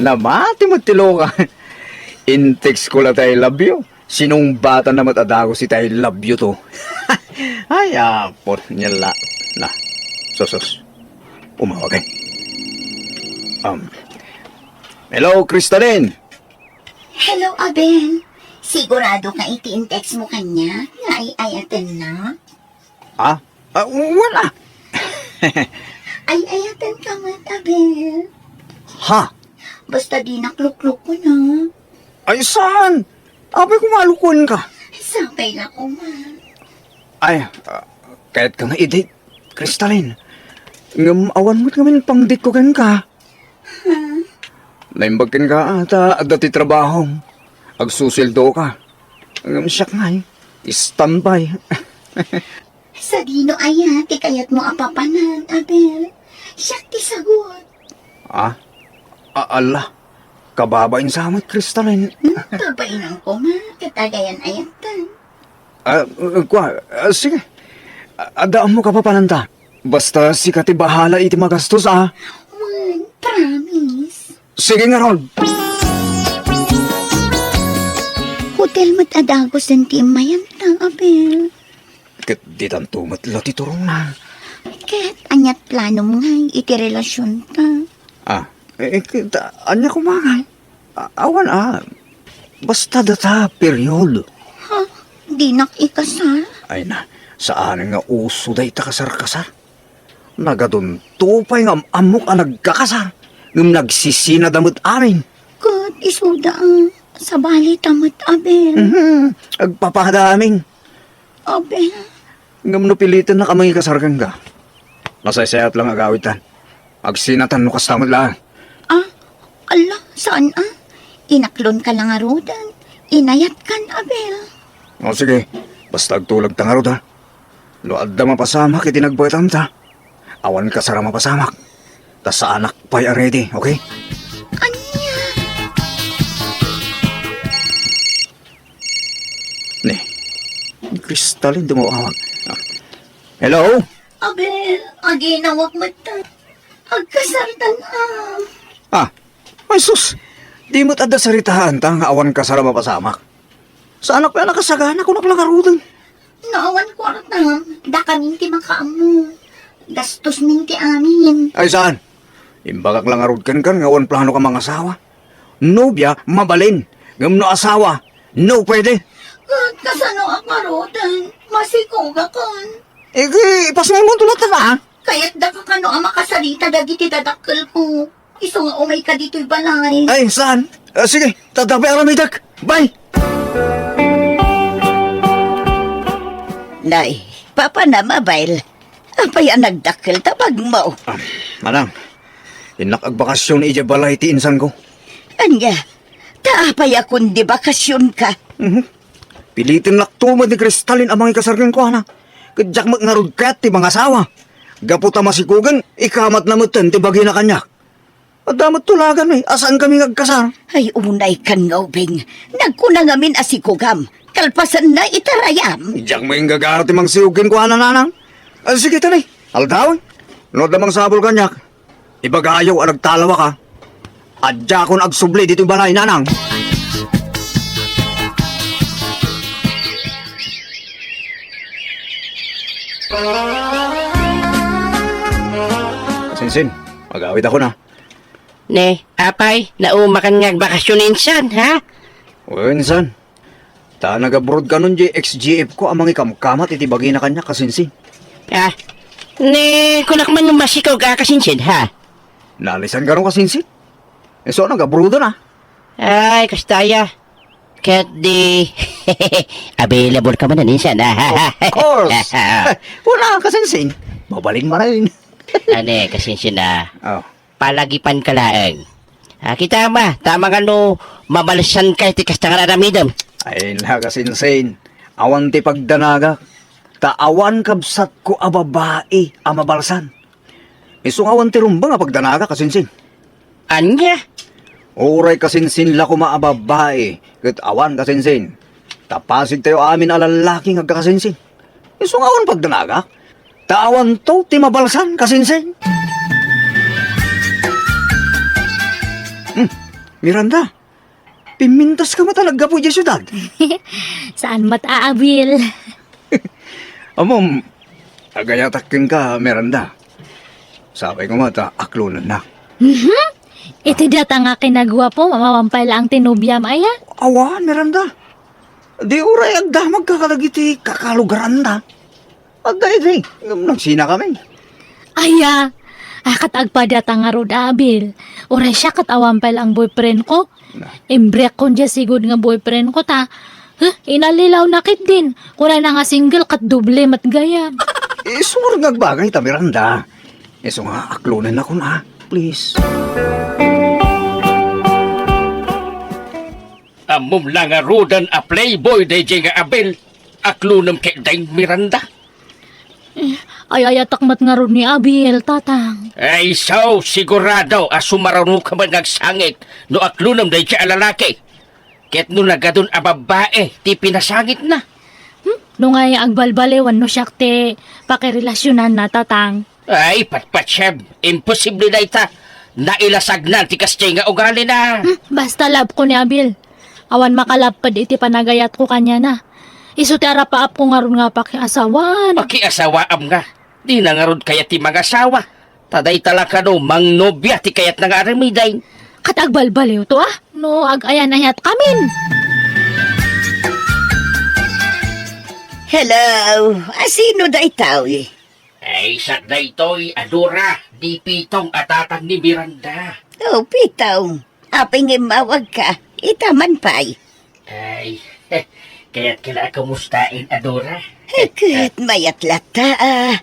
Namati met ti loka. In-text ko la ti I love you. Sinungbatanna met a dagus iti I love you to. Ay, apo, nia la. Na, sus, sus. Umawag, eh. Um, hello, Kristalin. Hello, Abel. Sigurado ka iti in-text mo kaniak nga ay-ayatennak? Ah? Ah, wala. Ay-ayatenka met, Abel. Ha? Basta dinak luklukona. Ay, saan? Apay koma lukuenka? Sapay la koma. Ay, ah, kayatka nga i-date, Crystalline. Ngem awan met ngamin pang-date ko kenka. Naimbag kenka, ah, ta adda ti trabahom. Agsusueldoka. Ngem siak ngay, standby. Sadino aya ti kayatmo a papanan, Abel? Siak ti sagut. Ah? A-, ala, kababain sa met, Crystalline. Hmm, babainam koma, ket agayan-ayantan. Ah, kua, ah, sige. A-, adda ammok a papananta. Basta sika ti bahala iti magastos, ah. Wen, promise. Sige ngarud. Hotel met a dagusen ti immayanta, Abel. Ket ditanto met la ti turongna. Ket aniat planom ngay iti relasionta? Ah, eh, ket ania koma ngay? A-, awan a. Basta data, period. Ha? Dinak ikasar? Ay na, saan nga uso dayta kasar-kasar. Nagadunto pay nga am-ammok a nagkakasar, ngem nagsisinada met amin. Ket isuda a, sabali ta met, Abel. Mhm, agpapada amin. Abel. Ngem no pilitennaka a mangikasar kenka, nasaysayat la nga agawidtan. Agsinatan no kasta met laeng. Ah, ala, saan a? Inaklonka la ngaruden. Inayatkan, Abel. O sige, basta agtulagta ngarud, ha? No adda mapasamak iti nagbaetamta, awan kasar a mapasamak. Ta saanak pay a ready, okay? Ania? Ni, Crystalline ti umawag. Ah. Hello? Abel, aginawak met ta. Agkasartan a. Ah, ay sus! Di met adda saritaanta nga awan kasar a mapasamak. Saanak pay a nakasagana, kunak la ngaruden. No awan kuartam, dakamin ti makaammo. Gastosmin ti amin. Ay saan? Imbagak la ngarud kenka nga awan planoka a mangasawa. Nobia, mabalin. Ngem no asawa, no pwede. Ket kasano a ngaruden? Masikogakon. Iti, ipasngaymo ti latta, ha? Kayatdaka kano a makasarita dagiti dadakkelko. Isu nga umayka ditoy balay. Ay, saan? Ah, sige, ta adda pay aramidek. Bye! Nay, papanam, Abel. Apay a nagdakkel ta bagmo? Ah, manang, innak agbakasyon idiay balay ti insanko. Ania? Ta apay a kundi bakasyonka? Mhm. Pilitennakto met ni Crystalline a mangikasar kenkuana. Ket diak met ngarud kayat ti mangasawa. Gapu ta masikogen, ikamatna metten ti bagina kaniak. Adda met tulagan, eh, a saankami nga agkasar. Ay, unaykan nga ubing. Nagkuna ngamin a sikogam. Kalpasanna, itarayam. Diak met inggagara ti mangsikog kenkuana, nanang. Ah, sige, tani. Aldaw, no adda mangsabol kaniak, ibagayo a nagtalawaka. Adda akon agsubli ditoy balay, nanang. Sinsin, agawidakon, ha. Ne, apay, naumakan nga agbakasyon insan, ha? Wen, insan. Ta nag-abroad kanon diay ex-G F ko a mangikamkamat iti bagina kaniak, kasinsin. Ah, ne, kunak man no masikog a, kasinsin, ha? Naalisan kanon, kasinsin. Isu a nag-abroad na. Ay, kasta aya. Ket di, available ka man insan, ha? Of course. Wala, kasinsin. Mabalin manen. Ania, kasinsin, ah. Oh. Palagipanka laeng. Ah, kitam, ta amangan no mabalsanka iti kasta nga aramidem. Ay, nakasinsin. Awan ti pagdanagak. Ta awan kabsatko a babai a mabalsan. Isu nga awan ti rumbeng a pagdanagak, kasinsin. Ania? Uray kasinsin la koma a babai, ket awan, kasinsin. Ta pasigtayo amin a lallaki nga agkakasinsin. Isu nga awan pagdanagak. Ta awanto ti mabalsan, kasinsin. Hmm, Miranda, pimmintas ka met a naggapu idiay siudad? Saan met a, Abil? Ammom, agayatak kenka, Miranda. Sapay koma ta aklonennak. Mhm. Iti data nga kinaguapo, mawan pay laeng ti nobiam aya? Awan, Miranda. Di uray agdamagka kadagiti kakalugaranda. Adda idi, ngem nagsinakamin. Aya, Ah, ket agpadata ngarud, Abil. Uray siak ket awan pay la ang boyfriend ko. Na. Imbreak kon dia sigud nga boyfriend ko ta. Huh, inallilaw na ketdin. Kunana nga single ket doble met gayam. Isu nga agbagay ta, Miranda. Isu nga aklonennakon, ah. Please. Ammom la ngaruden a playboy daydiay nga Abil. Aklonem ketdin, Miranda. Eh, ay-ayatek met ngarud ni Abil, Tatang. Ay, so, sigurado a sumararuka met nga agsangit no aklonem daydiay a lalaki. Ket no nagadun a babbai ti pinasangitna. Hmm? No ngay agbalbaliwan no siak ti pakirelasyonanna, Tatang. Ay, patpatsem, imposible dayta. Nailasagnan ti kasdiay nga ugalina. Hmm? Basta love ko ni Abil. Awan makalapped iti panagayatko kaniana. Isu ti arapaapko ngarud nga pakiasawaan. Pakiasawaam nga. Dina ngarud kayat ti mangasawa. Ta dayta la kano mangnobia ti kayatna nga aramiden. Ket agbalbaliwto, ah, no ag-ayan-ayatkamin. Hello, asino daytoy? Ay, siak daytoy, a Dora, ni Pitong a tatang ni Miranda. Oh, Pitong, apay nga immawagka? Ita man pay. Ay, kayat ka la a kumustaen, a Dora? Eh, ket mayat latta, ah.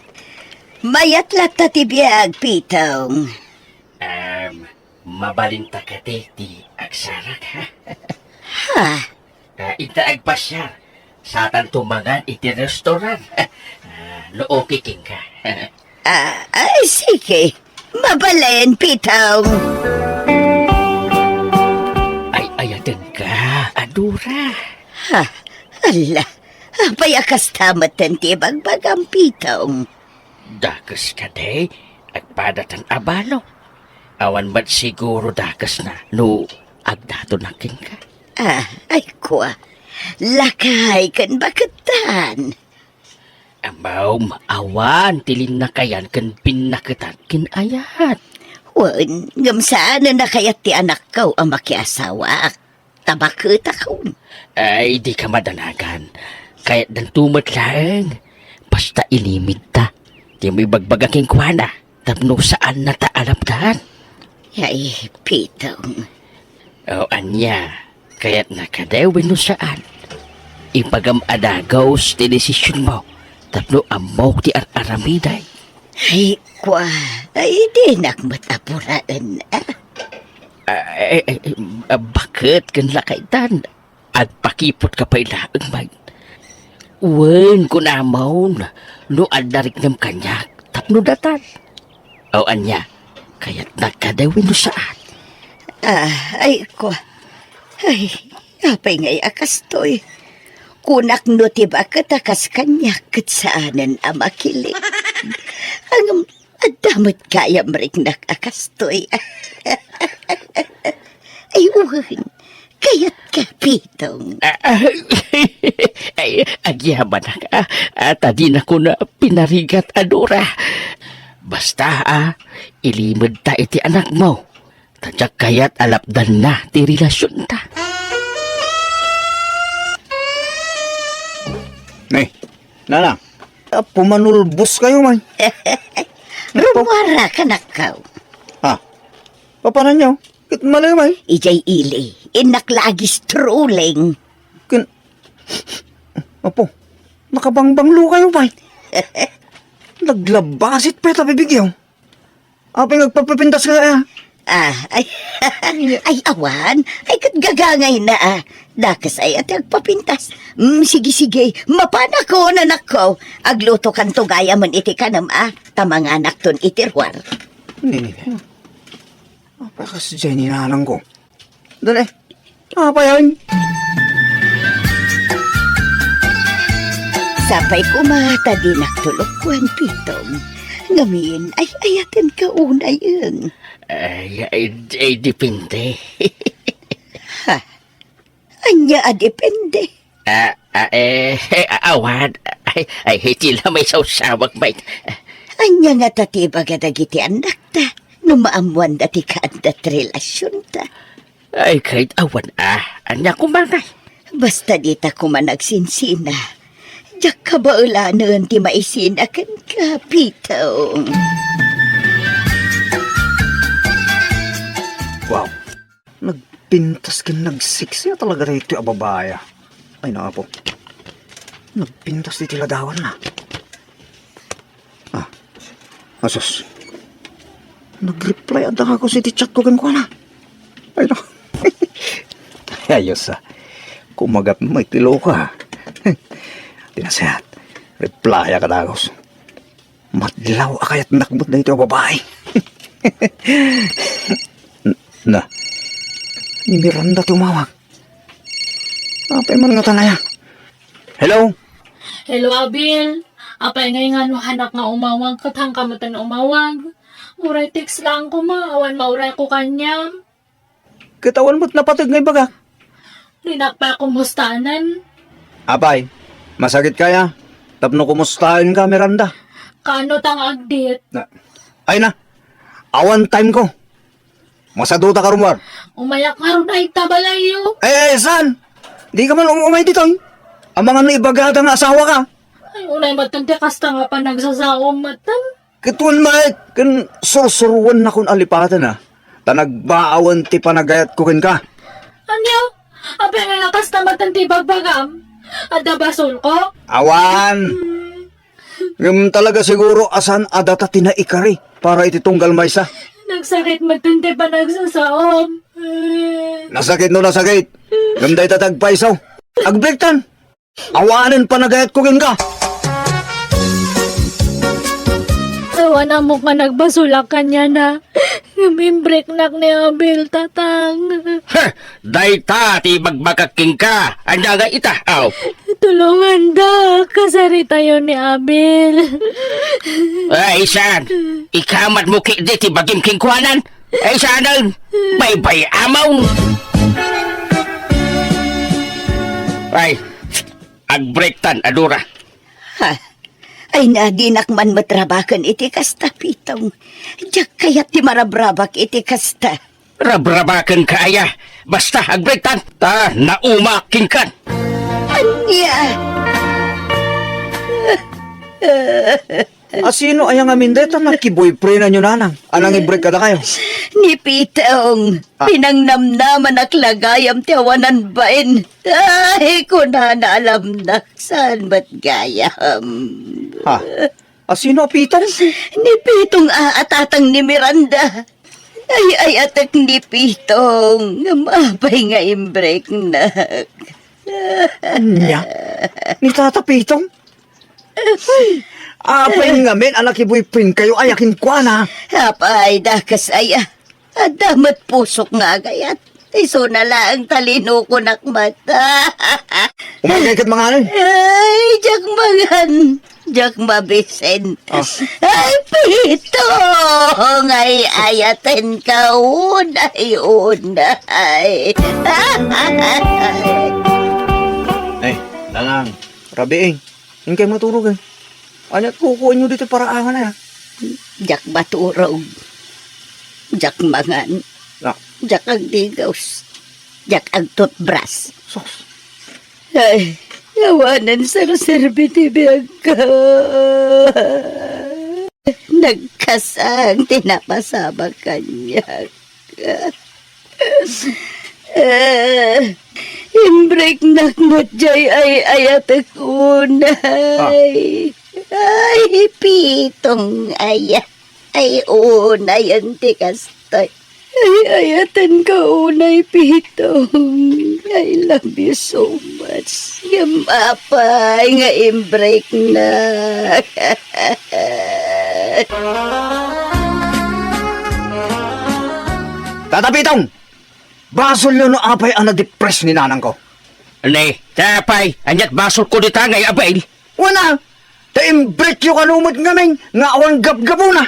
Mayat latta ti biag, Pitong. Um, mabalinta kadi ti agsarak, ha? Ha? Ah, inta agpasiar. Satanto mangan iti restaurant. Ah, no okay kenka. Ah, ay, sige. Mabalin, Pitong. Ay, ayatenka, a Dora. Ha? Ala, apay a kasta metten ti ibagbagam, Pitong? Dakes kadi, agpadatan a balo. Awan met siguro dakesna no agdatonak kenka. Ah, ay kua. Lakay ken baketan. Ammom, awan ti linnakayan ken pinnaketan ken ayat. Wen, ngem saanen a kayat ti anakko a makiasawaak. Ta baketakon. Ay, dika madanagan. Kayatdanto met laeng. Basta ilimedta ti maibagbaga kenkuana tapno saannata a lapdan. Ay, Pitong. O, ania, kayatna kadi wenno saan? Ibagam a dagus ti desisionmo tapno ammok ti ar-aramidek. Ay, kua, ay, dinak met apuraen, ah. Ah, eh, eh, eh, ah, baket ken lakaytan? Agpakiputka pay laeng, man. Wen, kunamon, no adda riknem kaniak, tapno datan. O, ania, kayatnak kadi wenno saan? Ah, ay, kua. Ay, apay ngay a kastoy? Kunak no ti baket a kas kaniak ket saanen a makilik. Ngem adda met gayam riknak a kastoy. Ay, wen, kayatka, Pitong. Ah, ah, ay, agyamanak, ah, ah, ta dinakon pinarigat a Dora. Basta, ah, ilimedta iti anakmo. Ta diak kayat a lapdanna ti relasionta. Nay, nana, pumanulbos kayo, may. Rumuara, kanakkaw. Ah, papananyo? Ket malay, may. Idiay ili, innak lagi strolling. Ken, apo, nakabangbanglo kayo, may. Naglabasit pa ita bibigyo. Apay nga agpapapintas ka, ah? Ah, ay, ay, awan. Ay, ket gagangayna, ah. Dakes ay ati agpapintas. Mm, sige, sige. Mapanakon, anakko. Aglutokanto gayamen iti kanem, ah. Ta manganakton iti ruar. Nini, apay kas diay ni nanangko. Dali. Apay amin? Sapay koma ta dinak tulokwan, Pitong. Ngamin, ay ayatenka unayen. Ay, ay, ay, depende. Ha? Ania a depende? Ah, ah, eh, eh, ah, awan. Ay, ay, iti la may sawsawag, may. Ania ngata ti ibaga dagiti annakta no maammoanda ti kaadda ti relasionta? Ay, ket awan, ah. Ania koma ngay? Basta dita koma nagsinsina. Diak kabaelanen ti maisina kenka, Pitong. Nagpintas ken nagsiksi a talaga daytoy a babai, a. Ay, naapo. Nagpintas ditoy ladawanna. Ah. Asus. Nag-reply adda nga ako iti chat ko kenkuana. Ay, no. Ayos, ah. Kumagat mo, iti loka. Ti nasayaat. Reply ka dagos. Madlaw a kayatnak met daytoy a babai. Na. Ni Miranda ti umawag. Apay man ngatan aya? Hello? Hello, Abil. Apay ngay nga no hanak nga umawag, ket haanka metten umawag? Uray text lang koma, awan maurayko kaniam. Ket awan met napateg nga ibagak. Dinak pay kumustaen. Apay, masakit kaya? Tapno kumustaenka, Miranda? Kaano ta nga agdit? Na, ay na, awan time ko. Masaduta ka rumar. Umayak ngarud ay ta balayyo. Ay, ay, saan? Di ka man um-, umay ditoy. Amangan no ibagada nga asawa ka. Ay, unay metten ti kasta nga panagsasaom metten. Ket wen met, ken sursuruennakon a lipaten, a. Ta nagbaawen ti panagayatko kenka. Ania? Apay nga kasta metten ti ibagbagam? Adda basolko? Awan. Hmm. Ngem talaga siguro a saan a data ti naikari para iti tunggal maysa. Nagsakit metten ti panagsasaom. Nasakit no nasakit. Ngem dayta ti agpayso. Agbreaktan. Awanen panagayatko kenka. Awan ammok nga nagbasolak kaniana. Ngem imbreaknak ni Abil, Tatang. Heh! Dayta ti ibagbagak kenka. Ania nga ita? Aw. Tulongandak. Kasaritayo ni Abil. Ay, saan? Ikamatmo ketdi ti bagim kenkuana. Ay, saan? Baybay-amon. Ay, agbreaktan, Adora. Ha? Ay, na, dinak man met rabaken iti kasta, Pitong. Diak kayat ti marabrabak iti kasta. Rabrabakenka aya. Basta, agbreaktan. Ta, naumak kenkan. Ania? A, sino aya ngamin dayta nakiboyfriendanyo, nanang, a nangibreak kadakayo? Ni Pitong. Ah. Pinangnamnamanak la gayam ti awanan bain. Ay, kunana, alamnak, saan met gayam? Ha? A, sino a Pitong? Ni Pitong a, a tatang ni Miranda. Ay, ay, atek ni Pitong. Ngem apay nga imbreaknak? Ania? Ni Tata Pitong? Apay ngamin a nakiboyfriendkayo aya kenkuana? Apay, dakes aya. Adda met pusok nga agayat. Isuna laeng ta linukonak met. Umaykay ket manganen. Ay, diak mangan. Diak mabisen. Ah. Ay, Pitong! Ay, ayatenka unay, unay. Ay, nanang, rabiing. Inkay maturog, eh. Ania't kukuenyo ditoy paraangan, eh? Diak maturog. Diak mangan. Ah. Diak agdigaws. Diak agtutbras. Sus. Ay, awanen serserbi ti biagko. Nagkasang ti napasabak kaniak. Eh, imbreaknak met jay ay-ayatek unay. Ah. Ay, Pitong aya. Ay, unayen ti kastoy. Ay-ayatenka unay, Pitong. I love you so much. Ngem apay nga imbreaknak? Tata Pitong! Basolyo no apay a na-depress ni nanangko. Ne, ta apay, ania't basolko dita ngay, Abil? Wen a, ta imbreakyo kano met ngamin nga awan gapgapuna.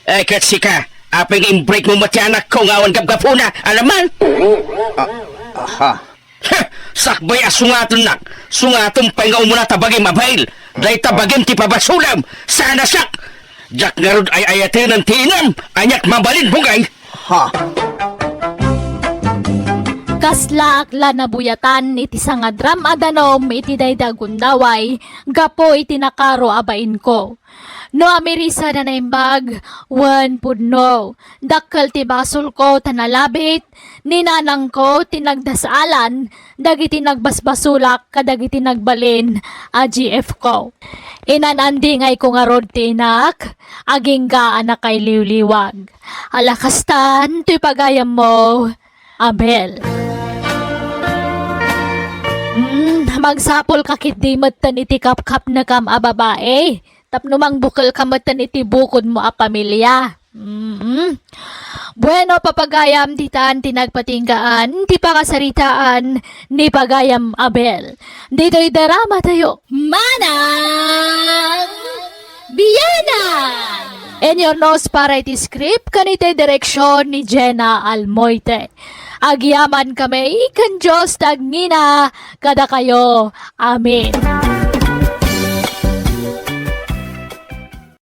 Ay, ket sika, apay nga imbreakmo met ti anakko nga awan gapgapuna, alamman? Ah, aha. Heh! Sakbay a sungatennak, sungatem pay nga umuna ta bagim, Abil. Dayta bagim ti pabasolam, saan a siak. Diak ngarud ay-ayatenen ti inam, ania't mabalin, bugay. Ha? Kaslaak la nabuyatan iti sangadram a danum iti daydi a gundaway gapu iti nakaro a bainko. No amirisad a naimbag, wen pudno. Dakkel ti basolko ta nalabit ni nanangko ti nagdasaalan dagiti nagbasbasolak kadagiti nagbalin a G F ko. Inan-andingayko ngarud ti inak, agingga a nakailiwliwag. Ala kastan toy pagayammo, Abel. Mm, magsapulka ketdi metten iti kapkapnekam a babai. Tapno mangbukelka metten iti bukodmo a pamilia. Mm. Bueno, papagayam, ditan ti nagpatinggaan ti pakasaritaan ni Pagayam Abel. Ditoy drama tayo. Manang Biyanan! Inurnos para iti script ken iti direksyon ni Jenna Almoite. Agyamankami ken Dios ti agngina kadakayo. Amen.